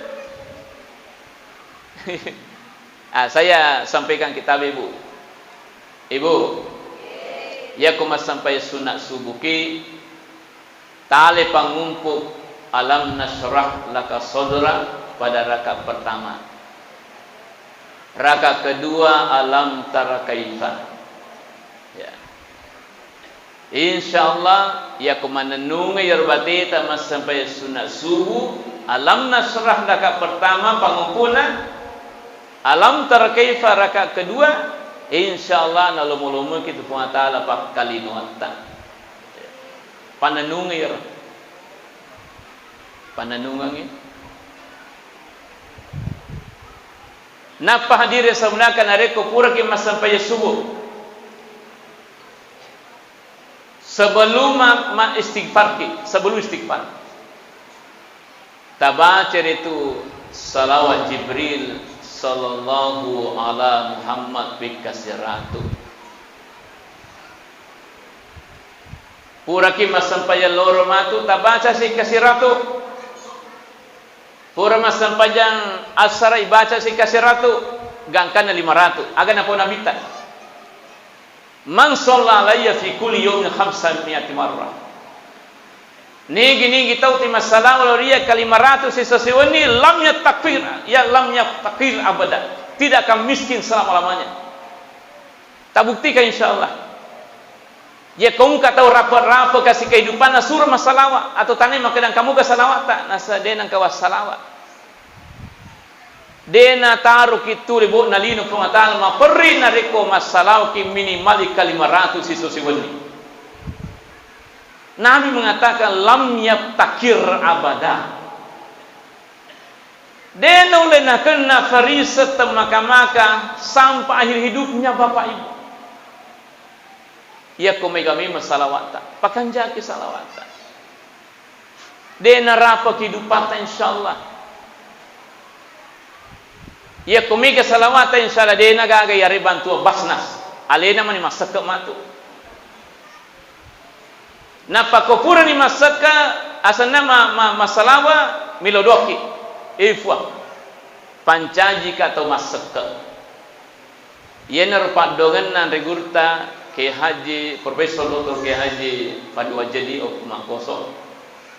Ah, saya sampaikan kitab, Ibu. Ibu, iyako massampai sunna subuki, tale pangumpu alam nasyrah laka sadra pada rakaat pertama. Rakaat kedua alam tara kaifa. Ya. Insyaallah, iyako manennungeng iyaro bateta massampai sunna subuh, alam nasyrah rakaat pertama pangumpuna, alam tara kaifa rakaat kedua, insyaallah nalomo-lomoki tu Puang Taala pakkalinoatta. Panennungeng iyaro. Panennungengngi. Nappa hadirin samunaka, narekko puraki massampai subuh, sebelum ma-, ma-, istighfarki, sebelum istighfar, tabaca ritu salawat Jibril sallallahu ala Muhammad pekka siratu. Puraki massampajang loro matu, tabaca sikka siratu. Pura massampajang assara ibaca sikka siratu, gangkanna lima ratu. Aga napau Nabitta? "Man shalla alayya fi kulli yaumin khamsa mi'ati marrah." Nigi-nigi tau ti massalawa lao ri iyakka lima ratu sisosiwenni, lam yaftaqir, ya lam yaftaqir abada. Tidak akan miskin selama-lamanya. Tabuktikan insyaallah. Iyako engka tau rape-rape kasi kehidupanna suro massalawa atau tanai makkeda engka muga salawatta, nasa de nengka wassalawa. De nataroki tu lebo'na lino Puang Taala, maperri narekko massalawaki minimal ikka lima ratu siso siwenni. Nabi mengatakan, "Lam yaftakir abada." De naulle nakenna farisetta maka-maka sampai akhir hidupnya, Bapak Ibu. Iyako mega memang salawatta, pakanjaki salawatta. De narapaki dupatta, insyaallah. Iyako mega salawatta, insyaallah de nagaga yare bantuan Basnas. Alena mani massekke matu. Nappa ko purani massekke, asenna ma-, ma-, massalawa, melo doaki. Ifwa. Pancajika tau massekke. Iyanaro paddoangenna anre gurutta Kiai Haji, Profesor Doktor Kiai Haji Fadli Wajedi okko Mangkoso.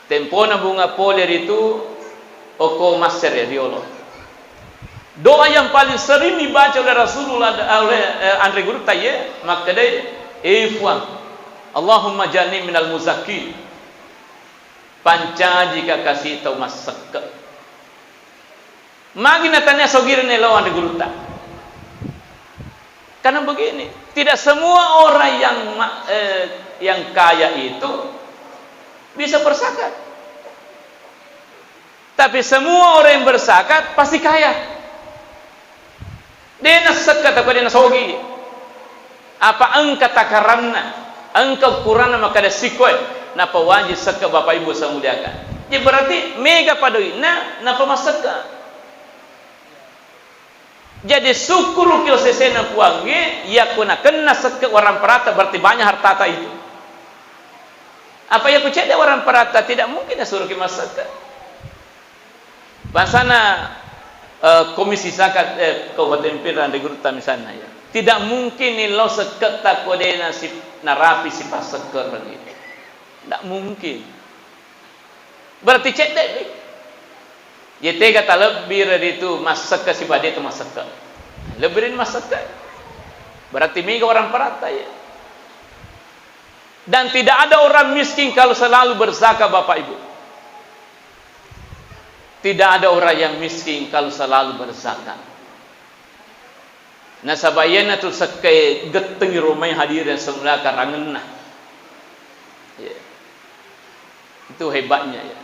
Tempona bunga pole ritu okko Massere riolo. Doa yang paling sering dibaca oleh Rasulullah, oleh, eh, anre gurutta iye, makkedai, "Eh, Puang, Allahumma ja'alni minal muzakkin." Pancajika kasi tau massekke. Magi natania sogirene lao anre gurutta? Karena begini, tidak semua orang yang ma-, eh, yang kaya itu bisa berzakat. Tapi semua orang yang berzakat pasti kaya. De nassekka tau ko de nasogi. Apa engka takaranna, engka ukuranna makkeda sikkoe, nappa wajib sekka Bapak Ibu saya muliakan. Jadi berarti mega padoina, nappa massekka. Jadi sukkuruki sesena Puangnge, yakko nakenna sekka warang parata, berarti banyak hartata itu. Apa yakko cedde warang parata, tidak mungkin nasuruki massekka. Bangsana, eh, Komisi Zakat, eh, Kabupaten Pinrang ri gurutta misalna, ya. Tidak mungkin ni lao sekketta ko de nasi-, narapi sipassekkereng itu. Tidak mungkin. Berarti cedde ni. Ye tega talebbi ritu massekka sibawa de tu massekka. Lebbi ri massekka. Berarti mega warang parata, ya. Dan tidak ada orang miskin kalau selalu berzakat, Bapak Ibu. Tidak ada orang yang miskin kalau selalu berzakat. Nasaba iyanatu sekkae gettengi romai hadirin semula karangenna. Ya. Itu hebatnya, ya.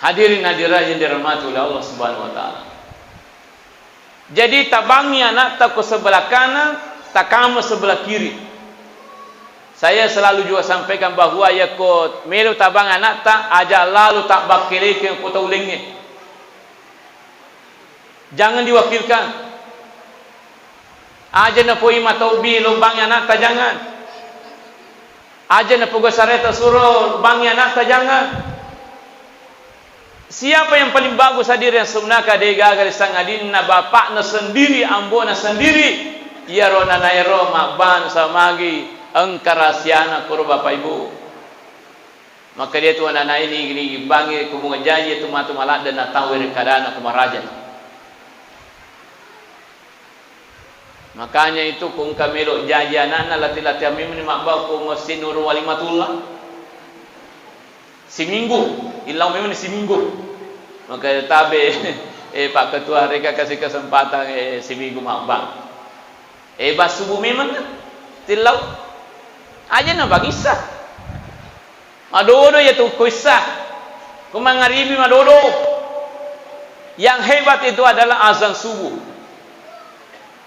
Hadirin hadirat yang dirahmati oleh Allah Subhanahu wa Ta'ala. Jadi, tabangi anakta ko sebelah kanan, takama sebelah kiri. Saya selalu juga sampaikan bahwa yakko melo tabang anakta, aja lalo tabbakkelekeng ko tau lengnge. Jangan diwakilkan. Aja napoi matobbi lombangi anakta, jangan. Aja napogau sareta suro bangngi anakta jangan. Siapa yang paling bagus hadir yang sebenarnya de gaga ri sangadinna bapakna sendiri, ambona sendiri. Iyaro nanaero mabbang samagi engka rahasiana koro bapak ibu. Maka dia tu anak-anak ini gini bangi kubunga janji tu matu maladde na tau ri kadana kumaraja. Makanya itu, ko engka melo jaji anakna, lati-latihan memang ni mabbau ko Masjid Nurul Walimatullah. Siminggu, illau memang ni siminggu. Maka tabe, eh, Pak Ketua, reka kasih kesempatan, eh, siminggu mabbang. Eh, bas subuh memang na tillau. Aja na bagissa. Madodo ya tu ko issa. Ko mangaribi madodo. Yang hebat itu adalah azan subuh.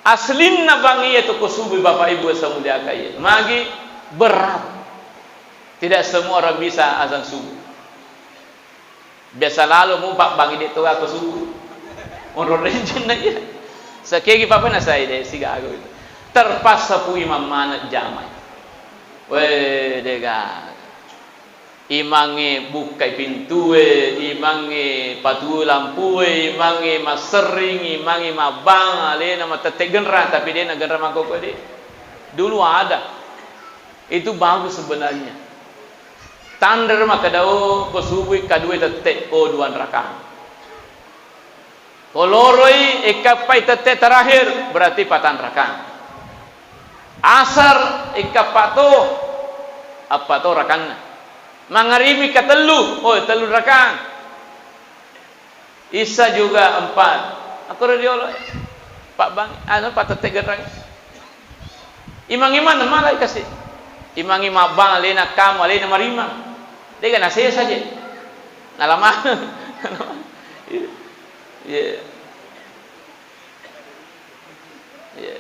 Aslinna bang iya tu ko subuh, Bapak Ibu yang saya muliakan, iya. Magi berat. Tidak semua orang bisa azan subuh. Biasa lalo mu pabbangi de to ko subuh. Onro rencenna iya. Sakegi papa na sai de sigaga itu. Terpaksa pu imang maneng jamai. Weh, dega. Imangnge bukkai pintue, imangnge patue lampue, imangnge masserring, imangnge mabbang, alena matette genrang, tapi dena genrang mangkoko de. Dulu ada. Itu bagus sebenarnya. Tanre makkeda, oh, ko subui kadue tette, oh, dua rakang. Ko loroi, ekkappai tette terakhir, berarti patang rakang. Asar, ekkappa to, appa to rakanna. Mangaribi katellu, oh, tellu rakang. Isa juga empat. Akkoro riolo, Pak Bang, anu, patette gerrang. Imang-imang malai kasi. Imang imang bang alena kamu, alena marimang. Dega nasesa je. Nalama. Iya. Iya.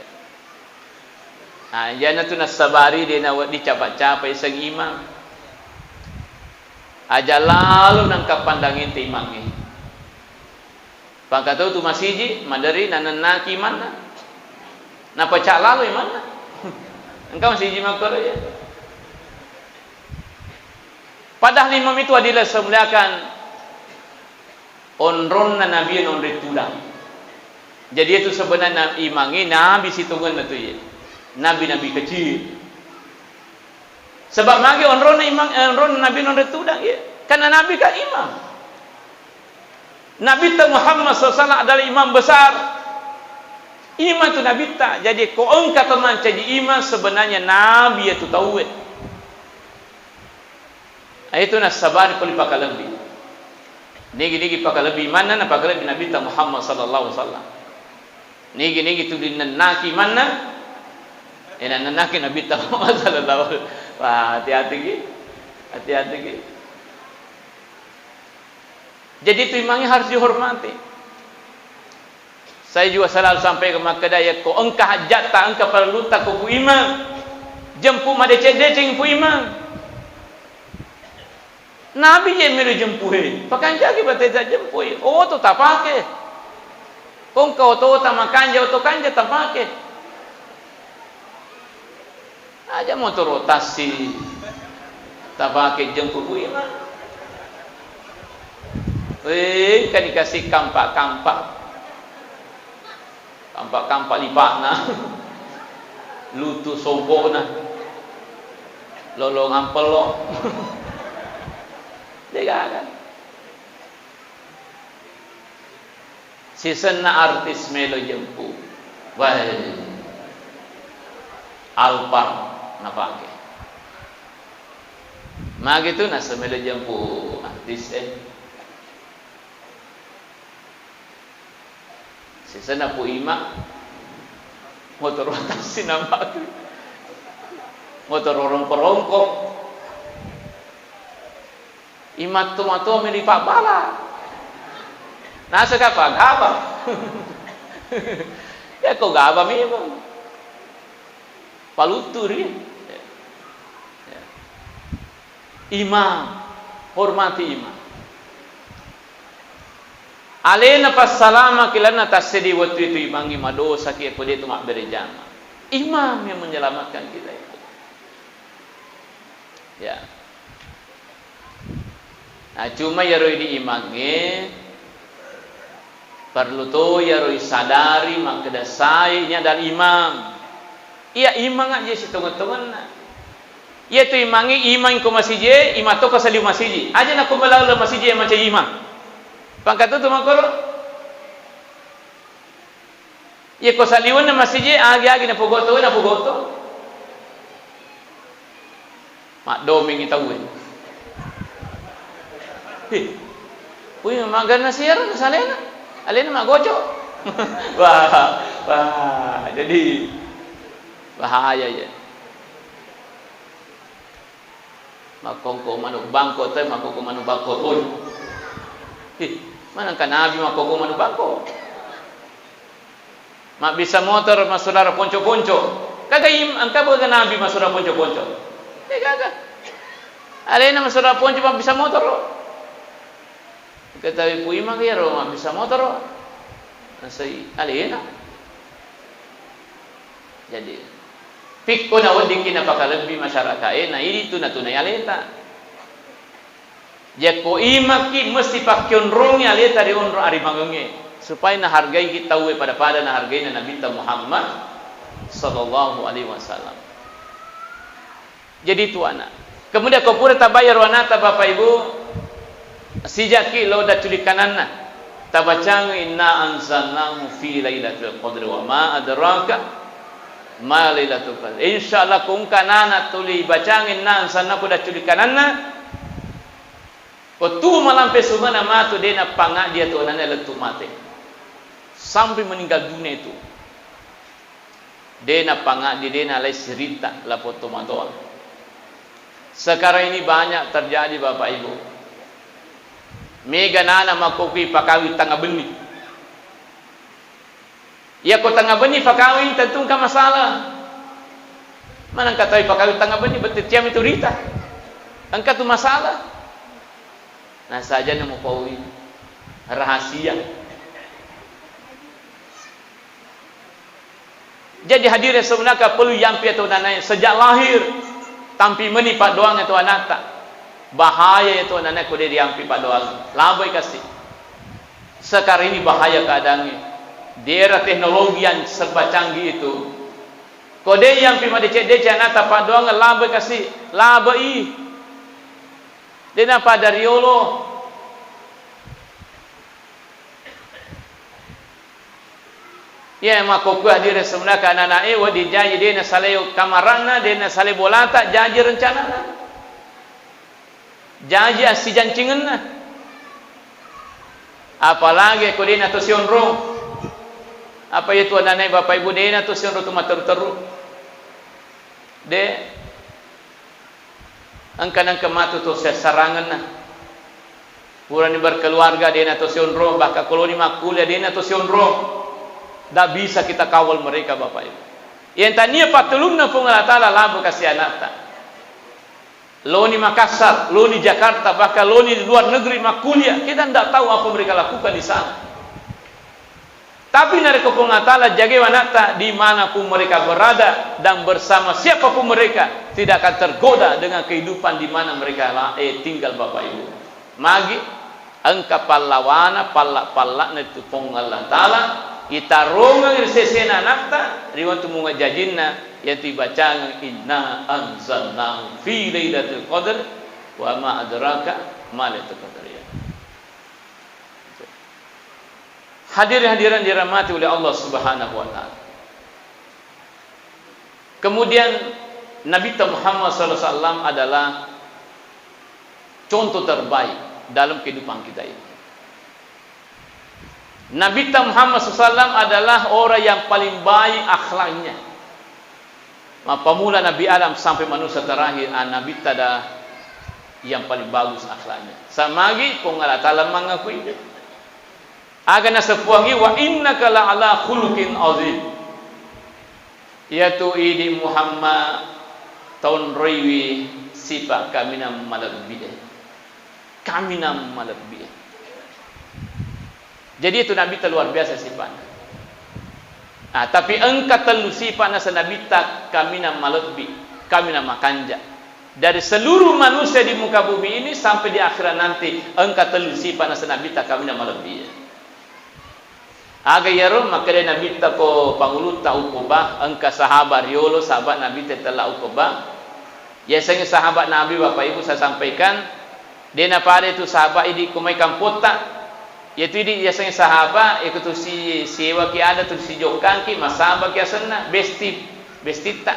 Nah, iyana tu nassabari de nawedding capa-capa iseng imang. Aja lalo nangka pandangeng te imangnge. Pangkatau tu masiji, maderi nanennaki imanna. Napaca lalo imanna. Engka masiji makkoro ya. Padahal imam itu adalah semuliakan onronna Nabi, onrong tudang. Jadi itu sebenarnya imangnge Nabi sitongenna tu ye. Nabi-nabi kecil. Sebab magi onronna imang, eh, onronna Nabi onrong tudang ye. Karena Nabi kan imam. Nabitta Muhammad sallallahu alaihi wasallam adalah imam besar. Imam tu Nabitta. Jadi ko engka to mancaji imam, sebenarnya Nabi itu tauwe. Itu nassabari pole pakalebbi. Nigi-nigi pakalebbi imanna, napakalebbi Nabitta Muhammad sallallahu alaihi wasallam. Nigi-nigi tu dinennaki imanna, eh, nanennaki Nabitta Muhammad sallallahu alaihi wasallam. Wah, hati-hati ki. Hati-hati ki. Jadi tu imangnya harus dihormati. Saya juga selalu sampaikan makkeda, yakko engka hajjatta, engka parellutta ko ku imang, jempu madeceng-deceng pu imang. Nabi je melo jempu he, pakanjaki bateta jempu he, oto tapake. Ko engka otota makanja, oto kanja tapake. Aja motoro tassi tapake jempu ku imang. Eh, engka dikasih kampak-kampak. Kampak-kampak lipakna. Lutu songkokna. Lolongang pello. Degaga. Sisenna artis melo jempu. Wah. Alphard napake. Magi tu nasa melo jempu artis, eh. Sisenna pu imang, motoro tassi namatu. Motoro rongko-rongko. Imatto-matto meni pabbala. Naseka pa gaba. Ya ko gaba memang. Palutturi. Ya. Imang, hormati imang. Alena passalama kilanna tassedi wettu itu imangngi madosaki ko de tu mabbere jama. Imam yang menyelamatkan kita itu. Ya. Nah, cuma iyaro idi imangnge perlu to iyaro isadari makkeda sae ini adalah imam. Iya imang aja sitongeng-tongenna. Iya tu imangnge imang ko masiji, imang to ko saliweng masiji. Aja nako malaleng masiji mancaji imang. Pangkatu tu makkoro. Iya ko saliwenna masiji, agi-agi napogotto, napogotto. Maddomengi tauwe. Ih, kui maganna siaro salena. Alena magoco. Wah, wah, jadi bahaya ya. Makkongko manuk bangko, tapi makkongko manuk bangko toi. Ih, manengka nabi makkongko manuk bangko. Mabbissa motor massaudara ponco-ponco. Kaga im-, engka boga nabi massaudara ponco-ponco. Eh, gaga. Alena massaudara ponco mabbissa motor. Ketawi puimang iyaro mabbissa motor. Nasai alena. Jadi, pikko naweddikki napakalebbi masyarakae, na idi tu natunai aleta. Yakko imakki mesti pakkeonrongi aleta ri onrong arimangengnge, supaya nahargaiki tauwe pada-pada nahargaina Nabitta Muhammad sallallahu alaihi wasallam. Jadi tu ana. Kemudian ko pura tabayar anata Bapak Ibu, sijaki lo dacculi kananna. Tabacang inna anzalnahu fi lailatul qadri wa ma adraka ma lailatul qadri. Insya Allah ko engka nana tuli bacang inna anzalnahu dacculi kananna. Ko tu malampe sungana matu de napangaddi atuanana lettu mate. Sampai meninggal dunia itu. De napangaddi, de nalai siritta lapong tomatoa. Sekarang ini banyak terjadi, Bapak Ibu. Mega nana makkokui pakawing tengnga benni. Iya ko tengnga benni pakawing, tentu engka masalah. Mana engka tau pakawing tengnga benni, bettu tiang itu rita. Engka tu masalah. Nah, sajana mupaui rahasia. Jadi hadirin sebenarnya perlu yampi atau nanae sejak lahir, tampi meni paddoang itu anakta. Bahaya itu nanae ko de diampi paddoang. Labai kasih. Sekarang ini bahaya keadaannya. Di era teknologi yang serba canggih itu, ko de yampi madeceng-deceng anakta paddoang, labai kasih. Labai. De napada riolo. Iya, makkokkoe hadirin sebenarnya anak-anak e, wedding jaji de nasalai kamaranna, de nasalai bolata, jaji rencanana. Jaji assijancingenna. Apalagi ko de nato sionrong. Apa iya tu anak-anak e, Bapak Ibu, de nato sionrong tu matteru-teru. De. Engka nengka matu to sessarangenna. Purani berkeluarga, dena to sionrong, bahkan koloni makkuliah, dena to sionrong. Ndak bisa kita kawal mereka, Bapak Ibu. Yang tania pattulunna Puang Allah Ta'ala, labo kasi anakta. Loni Makassar, loni Jakarta, bahkan loni luar negeri makkuliah, kita ndak tahu apa mereka lakukan di sana. Tapi narekko Puang Allah Ta'ala jagai anakta di mana pun mereka berada dan bersama siapa pun mereka, tidak akan tergoda dengan kehidupan di mana mereka la-, eh, tinggal, Bapak Ibu. Magi engka pallawana, palla-palla'na itu Puang Allah Ta'ala, itarongeng ri sesena anakta, ri wettu munga jajinna, yang tibacangeng, "Inna anzalnahu fi lailatul qadr, wa ma adraka ma lailatul qadr." Ya. Hadirin-hadirin dirahmati oleh Allah Subhanahu wa Ta'ala. Kemudian Nabi Muhammad sallallahu alaihi wasallam adalah contoh terbaik dalam kehidupan kita ini. Nabi Muhammad sallallahu alaihi wasallam adalah orang yang paling baik akhlaknya. Mappamula Nabi Adam sampai manusia terakhir, ah, Nabi tada yang paling bagus akhlaknya. Samagi Puang Allah Ta'ala mengakui. Aga naseppuangngi, "Wa innaka la'ala khuluqin azim." Iyatu idi Muhammad taonroiwi sipa kaminang malebbi e. Kaminang malebbi e. Jadi itu Nabitta luar biasa sipa'na. Ah, tapi engka tellu sipa nasa Nabitta kaminang malebbi, kaminang makanja. Dari seluruh manusia di muka bumi ini sampai di akhirat nanti, engka tellu sipa naseng Nabitta kaminang malebbi. Aga iyaro? Makkeda Nabitta, ko pangulutta Uqbah, engka sahabat riolo, sahabat Nabitta tella Uqbah. Yasengnge sahabat Nabi, Bapak Ibu, saya sampaikan, de napada itu sahabat idi ko mai kampotta. Yaitu idi yasengnge sahabat, iko tu si-, siewaki ada tu sijokkangki, masabaki asenna, besti, bestitta.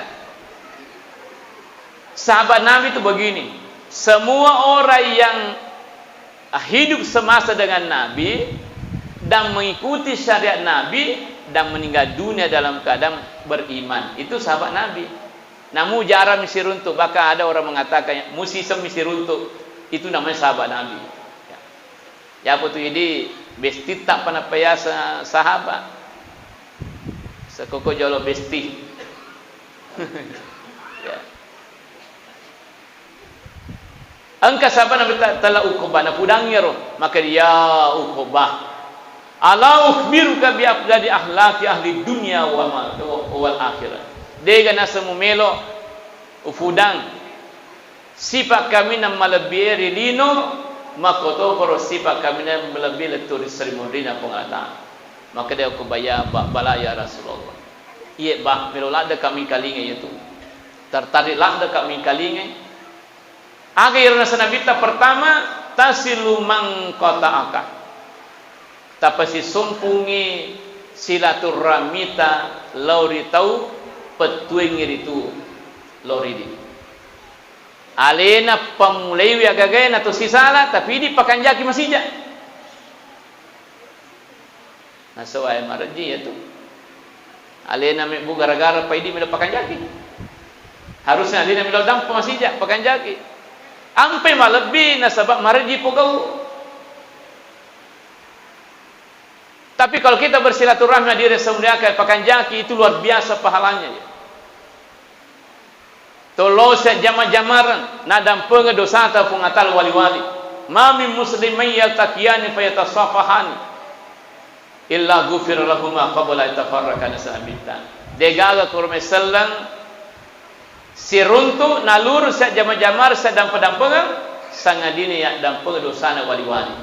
Sahabat Nabi itu begini, semua orang yang hidup semasa dengan Nabi dan mengikuti syariat Nabi dan meninggal dunia dalam keadaan beriman, itu sahabat Nabi. Namu jarang misiruntuk, bahkan ada orang mengatakan musi semmi siruntuk, itu namanya sahabat Nabi. Ya. Yapo tu idi bestitta pa napayasa sahabat. Sekoko jolo besti. Ya. Engka sahabat Nabi ta-, tella Uqbah, napudangngi ero, maka, "Ya Uqbah, ala ukhbiruka bi afdali akhlaqi ahli dunya wa ma-, wal akhirah." Dega naseng mumelo ufudang sipa kaminang malebbi e ri lino, makkotoparo sipa kaminang malebbi lettu ri seri munrina Puang Allah Ta'ala. Makkeda Uqbah, "Ya ba-, bala ya Rasulullah." Iye, bah, melo ladde kami kalinga iyatu. Tertarik ladde kami kalinga. Aga iyaro naseng Nabitta? Pertama, tasilu man qata'aka. Tapasisumpungngi silaturahmita lao ri tau pettuengngi ritu lao ridi. Alena pammulaiwi agagae na to sisala, tapi idi pakanjaki masija. Nasaba e marejji iyatu. Alena mebbu gara-gara paidi melo pakanjaki. Harusnya alena melo dampa masija pakanjaki. Ampe malebbi nasaba marejji pogau. Tapi kalau kita bersilaturahmi, hadirin yang saya muliakan, pakanjaki, itu luar biasa pahalanya, ya. Tollo siajjama-jamareng, nadampengeng dosata Puang Allah Ta'ala wali-wali. Ma min muslimain yaltaqiyani fayatasafahani illa ghufira lahuma qabla an yatafarraqa, naseng Nabitta. Degaga koro mai selleng siruntu naluru siajjama-jamareng siaddampe-dampengeng, sangadinna yaddampengeng dosana wali-wali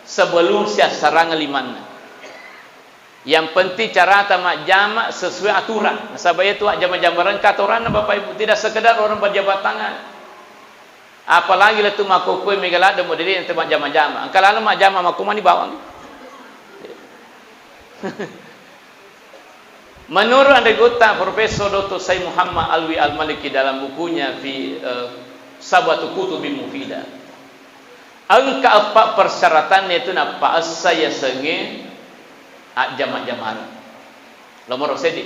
sebelum siassarangeng limanna. Yang penting carata majjama sesuai aturan. Nasaba iyatu ajjama-jamareng engka aturanna, Bapak Ibu, tidak sekedar orang berjabat tangan. Apalagi lettu makkokkoe mega ladde modele ente majjama-jama. Engka laleng majjama makkumani bawang. Menurut anre gutta Profesor Doktor Said Muhammad Alwi Al-Maliki dalam bukunya fi, eh, Sab'atu Kutubin Mufidah, engka eppa persyaratanna itu nappaessa yasengnge ajjama-jamareng. Nomoro seddi,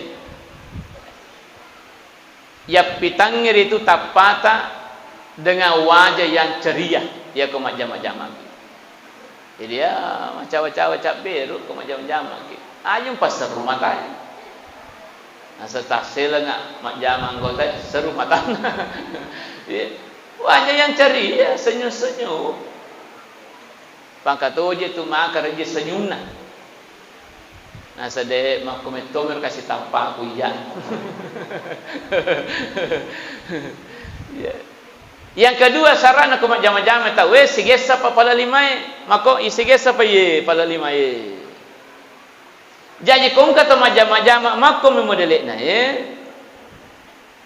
yappitangngi ritu tappata dengan wajah yang ceria, yako majjama-jamaki. Jadi, ya, macawa-cawa cabberu ko majjama-jamaki. Ayo passeru matae. Nasa tasselenga majjama anggota seru matanna. Iya. Wajah yang ceria, senyum-senyum. Pangkatoje tu maka reje senyumna. Nasa de makko metto mero kasi tampaku iya. Iya. Yang kedua, sarana ko majjama-jama tauwe, sigessa pa pala limae. Mako isigessa pa iye pala limae. Jaji ko engka to majjama-jama makko mi modele'na e.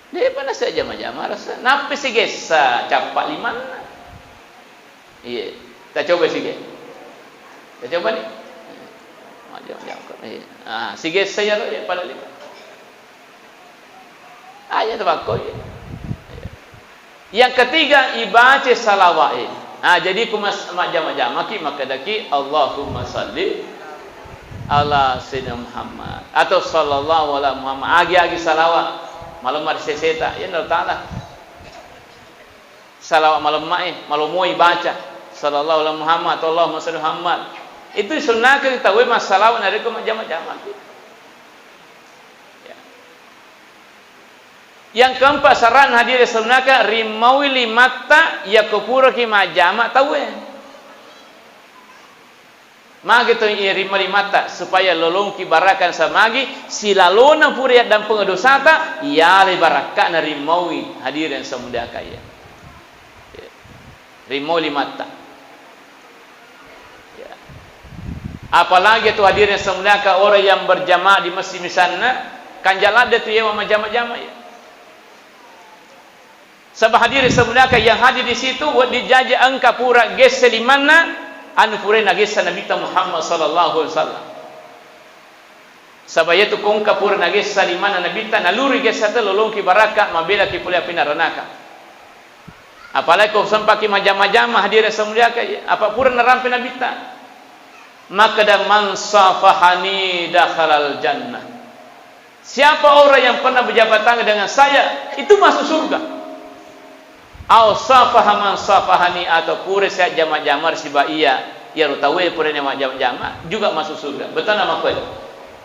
De'pa nasiajjama-jama rasa. Nappi sigessa cappa limanna. Iye. Tacoba sige. Tacoba ni. Majjama-jama. Iye. Ah, sigessa iyaro, iye, pala lima. Aja tebakko, iya. Yang ketiga, ibaca salawat, eh. Ah, jadi ku mas-, majjama-jamaki, makkedaki, "Allahumma salli ala Sayyidina Muhammad." Atau, "Sallallahu ala Muhammad." Agi-agi salawat. Malemma ri seseta. Ya, Allah Ta'ala. Salawat malemma, eh. Malomoi baca. "Sallallahu ala Muhammad." Atau, "Allahumma salli Muhammad." Itu sunnah ke kita, we, masalawat narekko majjama-jamaki. Ya. Yang keempat, sarana hadirin saunaka, rimmaui limatta yakko puraki majjama tauwe. Magi to irimma limatta, supaya lolongki barakka, samagi silalona pura yaddampengeng dosata, yalai barakkana rimmaui, hadirin samudiaka iya. Rimau limatta. Ya. Apalagi tu hadirin semuliakan orang yang berjamaah di masjid misalna, kan jalan dia tu ya majama-jama ya. Saba hadirin semuliakan yang hadir di situ, wedding jaji engka pura gesse limanna, anu pura nagessa Nabitta Muhammad sallallahu alaihi wasallam. Saba iyatu ko engka pura nagessa limanna Nabitta, naluri gessa te lolongki baraka, mabelaki pole api naranaka. Apalagi ko sempaki majama-jama hadirin semuliakan, apa pura narampe Nabitta? Makkeda, "Man safahani dakhalal jannah." Siapa orang yang pernah berjabat tangan dengan saya, itu masuk surga. Au safaha man safahani, atau pura saya jama-jama siba iya, iyaro tauwe pura majama-jama juga masuk surga. Betul nama kau?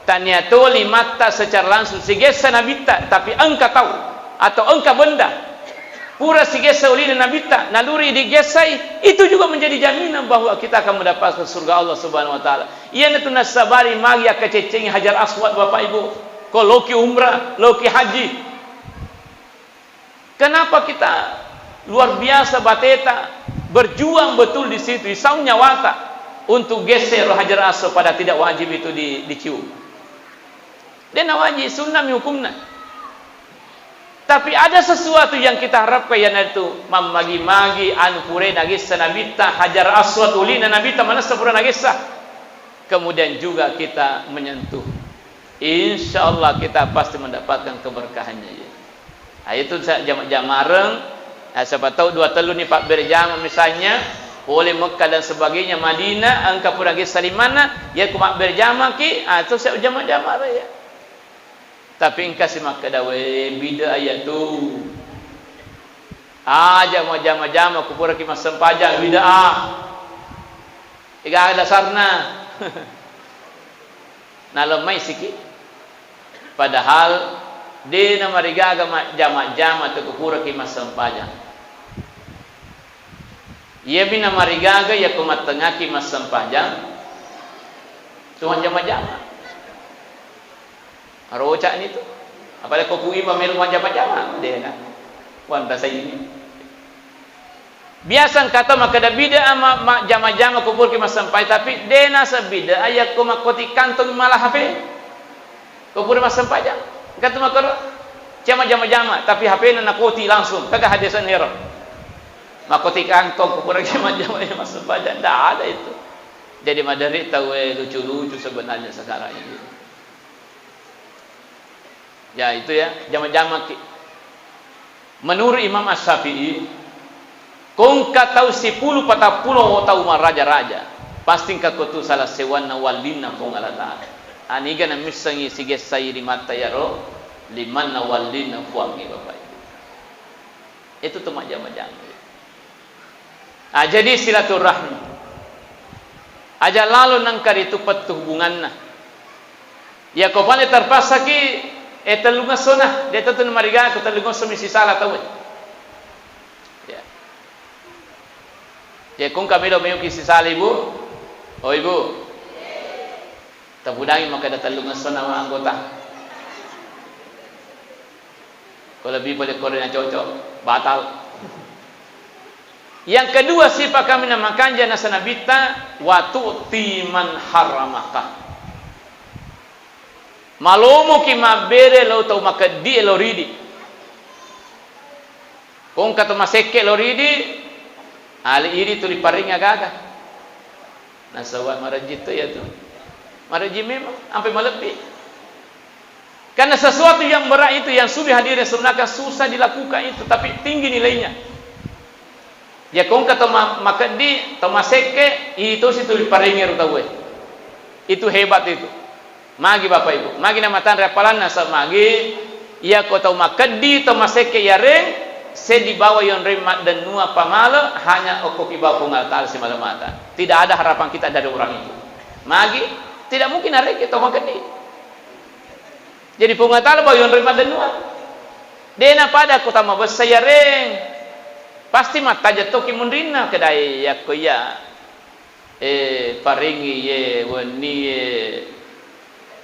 Tania to limatta secara langsung sigessa Nabitta, tapi engka tau atau engka benda pura sigessa ulina Nabitta, naluri digessai, itu juga menjadi jaminan bahwa kita akan mendapatkan surga Allah Subhanahu wa Ta'ala. Iyanatu nassabari magi akkaceccengi Hajar Aswad, Bapak Ibu. Ko loki umrah, loki haji. Kenapa kita luar biasa bateta berjuang betul di situ, isau nyawata untuk geser Hajar Aswad pada tidak wajib itu di, dicium. Dia wajib, sunnah mi hukumna. Tapi ada sesuatu yang kita harapkan, iyanaritu mammagi-magi anu pura nagessa Nabitta, Hajar Aswad ulina Nabitta manessa pura nagessa. Kemudian juga kita menyentuh. Insya Allah kita pasti mendapatkan keberkahannya ya. Nah, itu sa-, jama-, jamareng. Nah, siapa tahu dua tellu ni pabbere jama misalnya, pole Mekah dan sebagainya, Madinah, engka pura gessa limanna, ya ku mabbere jamaki, ah, itu saya jama-jama ya. Tapi engka si makkeda, "We, bid'ah iyatu. Aja majama-jama kupuraki massempajang, bid'ah. Ega dasarna." Nalemmai siki. Padahal de namarigaga majama-jama tu kupuraki massempajang. Iyami namarigaga yakko mattengngaki massempajang, tu majama-jama. Roca'ni tu. Apalagi ko ku imang melo majjama-jama, dena. Wanta saini. Biasa engka tau makkeda bid'ah ma-, majjama-jama ko puraki massempajang, tapi dena sebid'ah yakko makkoti kantong mala H P. Ko pura massempajang. Engka tu makkeda, cia majjama-jama, tapi H P-na nakoti langsung. Kaga hadisna ero. Makkoti kantong ko pura majjama-jama massempajang. Ndak ada itu. Jadi maderi tau, eh, lucu-lucu sebenarnya sekarang ini. Ya, itu ya, jama-jamaki. Menurut Imam Asy-Syafi'i, ko engka tau sipulu patappulo tau maraja-raja, pasti engka ko tu salah sewanna wallinna Puang Allah Ta'ala. Aniga namissengi sigessai limatta iyaro, limanna wallinna Puangnge, Bapak Ibu. Itu tu majjama-jama. Ah, jadi silaturahmi. Aja lalo nengka ritu pettu hubunganna. Iya ko pale terpassaki, eh, tellungessona, de' tetu mariga ko tellungesso mi sisala tauwe. Ya. Ya, kung kami lo meuki sisala, Ibu. Oh, Ibu. Tapudangi makkeda tellungessona anggota. Ko lebbi pole koro na cocok, batal. Yang kedua, sipa kaminang makanja nasa Nabitta, "Wa tu'ti man harramaka." Malomoki mabbere lao tau makeddi lao ridi. Ko engka to masekke lao ridi, ale idi tuli paring agaga. Nasaba marejji to iyatu. Marejji memang, ampai malebbi. Karena sesuatu yang berat itu, yang sudah hadirin sebenarnya susah dilakukan itu, tapi tinggi nilainya. Ya, ko engka to ma-, makeddi, to masekke, itu situ diparengi ro tauwe. Itu hebat itu. Magi Bapak Ibu, magi namatanre appalanna, sa magi, iya ko tau makeddi, tau masekke iyareng, seddi bawa yonreng maddennua pamale, hanya okko ki bawa Puang Allah Ta'ala simale mata. Tidak ada harapan kita dari orang itu. Magi, tidak mungkin areke tau makeddi. Jadi Puang Allah Ta'ala bawa yonreng maddennua. Dena pada ko tama bessa iyareng. Pasti mattaja toki munrinna kedai yakko iya. Eh, parengi ye, wenni ye,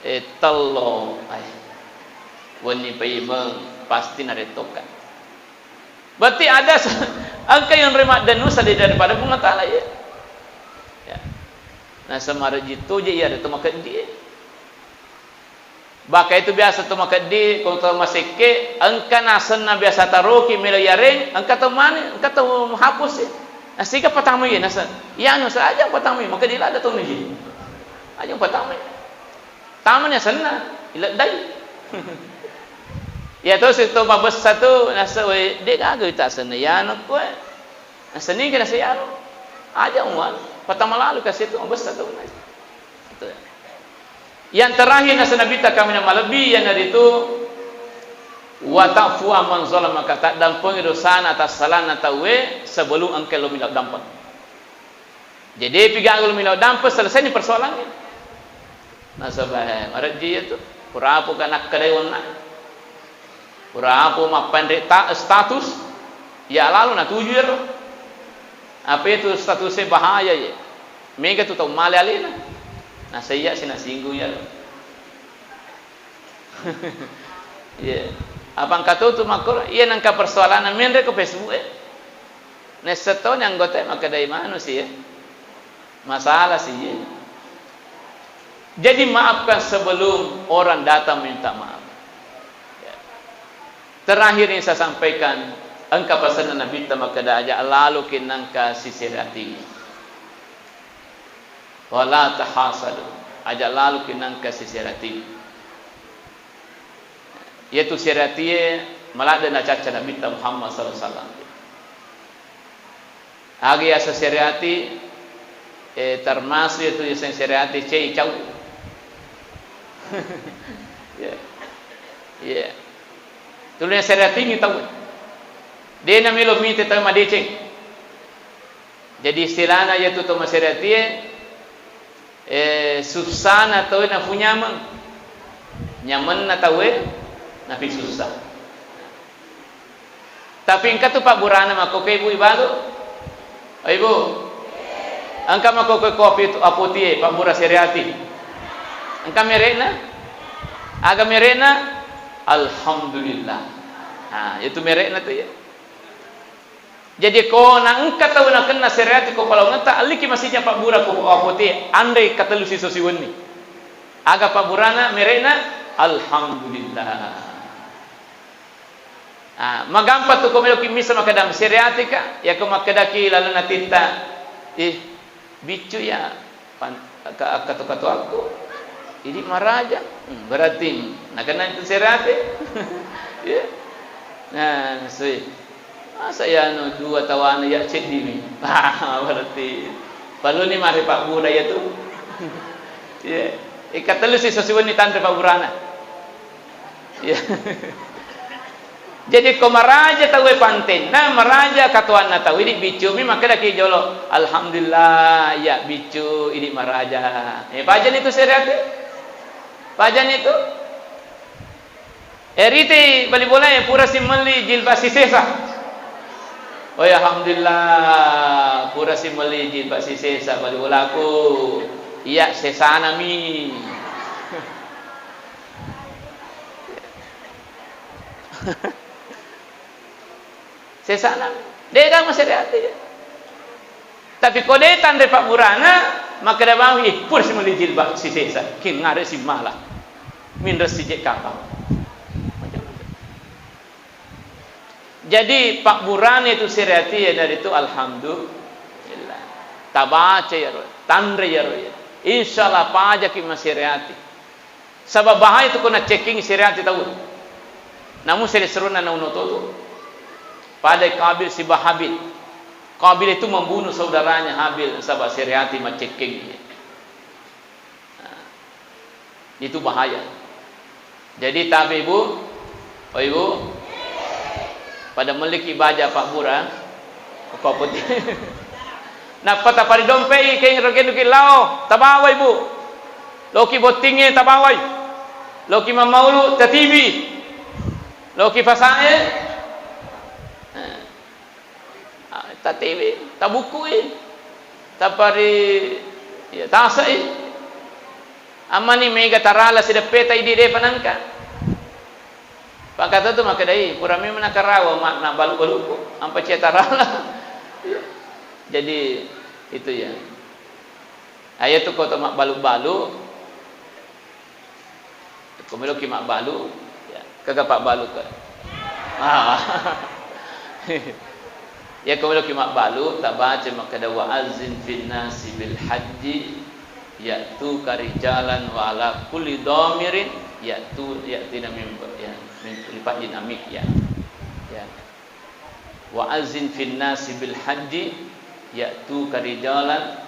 eh, tello, ai, wenni paimeng, pasti narettoka. Berarti ada se-, Engka yang rema dennu sadi daripada Puang Allah Taala, ya. Ya. Naseng marejji toje iya ada to makeddi. Baka itu biasa to makeddi, ko to masekke, engka nasenna biasa taroki melo yareng, engka to mani, engka to hapus, ya. Nasiga patama iya naseng. Iya anu saja patama iya, makeddi lada to nuji. Aja patama iya. Tamani asenna, ileddai. Iya to, situ mabessa tu, nasa, we, de gaga ita asenna, iyana koe. Nasa niga nasa iyana. Aja uwan, patama lalu kasi tu, mabessa tu. Itu. Yang terakhir nasa Nabitta kaminang malebbi, iyanaritu, wa ta'fu amman zalamaka, taddampengi dosana atassalana tauwe sebelum engka lo melo dampeng. Jadi, depi gaga lo melo dampeng, selesai ni persoalannya. Nasaba, eh, marejji iya tu. Pura apo ka nakkedai onna. Pura apo mappanre ta-, status, ya lalu natuju iyaro. Apa itu statusnya bahaya ya. Mega tu tau male alena. Nasa iya si nasinggung iyaro. Iya. Apa engka to tu makkoro? Iya nengka persoalanna menre ko Facebook e. Nessa toni anggota makkedai manu si ya. Masalah si ya. Jadi maafkan sebelum orang datang minta maaf. Ya. Terakhir yang saya sampaikan, engka pesanna Nabitta makkeda aja lalu ki nengka sisere ati. Wala tahasadu, aja lalu ki nengka sisere ati. Iyatu sere atie maladde nacacca Nabitta Muhammad sallallahu alaihi wasallam. Aga yaseng sere ati, eh, termasuk iyatu yaseng sere ati cei cau. Ya. Ya. Tulunna sere atingi tau. De namelo mite tau madeceng. Jadi istilahna iyatu to masere atie, eh, sussana tauwe nafu nyameng. Nyamenna tauwe nafi sussa. Tapi engka tu pabburana makkokkoe ibu ibalu. Oh, ibu. Engka makkokkoe kopi tu apotie pabbura sere ati. Engka merekna? Aga merekna? Alhamdulillah. Nah, itu merekna tu ya. Jadi, ko naengka tau nakenna sere ati ko palaongetta, alliki masijang pabbura ko apotie, anre katellu siso siwenni. Aga pabburana, merekna? Alhamdulillah. Ah, magampang tu ko meloki misa makkeda sere ati ka, ya ko makkedaki lalenna titta, ih, biccu ya. Pan-, akka-, akkatu-katuakku, idi maraja. Hmm, berarti nakenna itu sere ati. Ya. Nah, sui. Masa ya anu dua tawana ya ceddi mi. Ah, berarti perlu ni mari pabbura ya tu. Ya. Ikatellu siso siwenni tanre pabburana. Iya. Jadi, ko maraja tauwe pantenna, maraja katoanna tau, idi biccu mi makkedaki jolo, "Alhamdulillah, iya biccu, idi maraja." Eh, pajani tu sere ati? Pajani tu? Eh, riti bali bolae pura simmelli jilbab sisesa. Oh, alhamdulillah, pura simmelli jilbab sisesa bali bolaku. Iya, sesana mi. Sesana, de gaga masere ati. Tapi ko de tanre pabburana, makkeda bawang, "Ih, pura simmelli jilbab sisesa, kingare simmala. Minreng sije kapang." Jadi, pabburana itu sere ati, iyanaritu alhamdulillah. Tabaca iyaro, tanre iyaro, ya. Insyaallah pajaki masere ati. Saba bahaya tu ko naccekking sere ati tau. Namu sere seruna nauno toto. Pada Kabil siba Habil. Kabil itu membunuh saudaranya Habil saba sere ati maccekking. Nah, itu bahaya. Jadi tabe, Ibu, oh, Ibu, pada melliki baja pabbura, ko putih. Nappa taparidompei keng rokenuki lao, tabawai, Bu. Loki bottingnge tabawai. Loki mammaulu tatibi. Loki fasae. Nah. Ah, tatiwi, tabukkui, tapari, ya, tasai. Ammani mega tarala sideppeta idi de panangka. Pakata tu makkedai, pura memang nakarawa ma-, na balu-baluku, ampa cia tarala. Jadi, itu ya. Ayo tu ko to mabbalu-balu, ko meloki mabbalu, ya, kaga pabbalu ko. Ah. Ya, ko meloki mabbalu, tabaca makkeda, "Wa azzin fin nasi bil hajji ya'tuka rijalan wa ala kulli dhamirin ya'tu, ya'tina min, ya, min kulli fajjin amik," ya. Ya. "Wa azzin fin nasi bil hajji ya'tuka rijalan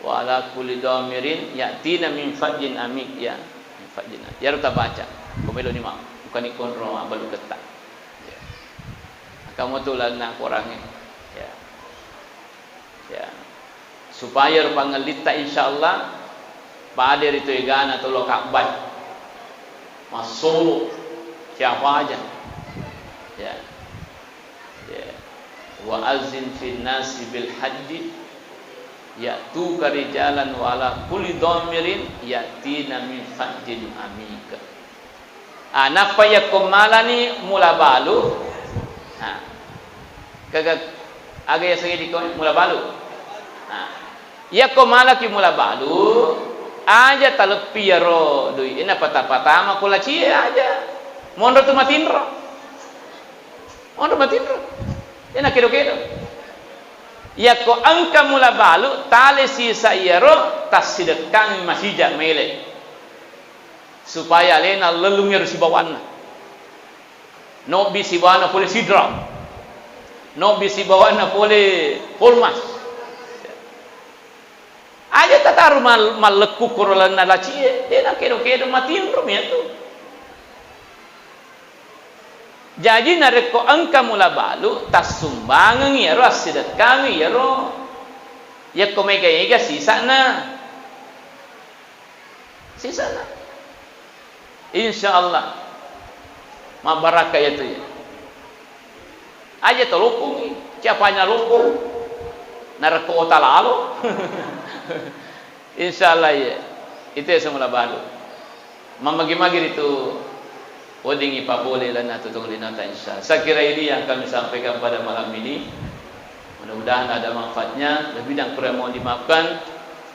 wa ala kulli dhamirin ya'tina min fajjin amik," ya. Min fajjin amik. Iyaro tabaca. Ko meloni ma-, engkani konro mabbalu ketta. Ya. Engka motu lalenna korangnge. Ya. Ya. Supaya ro pangellitta, insyaallah, pada ri tu egana tolo kabbai. Massolo, siapa aja. Ya. Ya. "Wa azzin fin nasi bil hajji ya'tuka rijalan wa ala kulli dhamirin ya'tina min fajjin amik." Ah, nappa yakko malani mula balu. Ah. Kaga, aga yaseng dikko mula balu. Ah. Yakko malaki mula balu, aja taleppi yaro dui, napata-patama ko lacie aja. Monro tu matinro. Monro matinro. Dena kedo-kedo. Yakko engka mula balu, tale sisa iyaro, tassidekkangi masija mele. Supaya alena lellung ero sibawanna. Nobbi sibawanna pole Sidra. Nobbi sibawanna pole Polmas. Aja tataru mal-, mallekku koro lalenna lacie, dena kedo-kedo matinro miatu. Jaji narekko engka mula balu, tassumbangengi iyaro assidekkangi iyaro. Yakko mega-ega sisana. Sisana. Insya Allah. Mabbarakka iyatu ya. Aja toloppongi, siapanya loppong. Narekko ota lalo. Insya Allah ya. Itu ya semula balu. Mammagi-magi ritu weddingngi papole lalenna tuttung linota, insya Allah. Saya kira ini yang kami sampaikan pada malam ini. Mudah-mudahan ada manfaatnya. Lebih dan kurang mohon dimaafkan.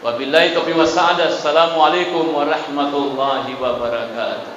Wabillahi taufiq wassaada. Assalamualaikum warahmatullahi wabarakatuh.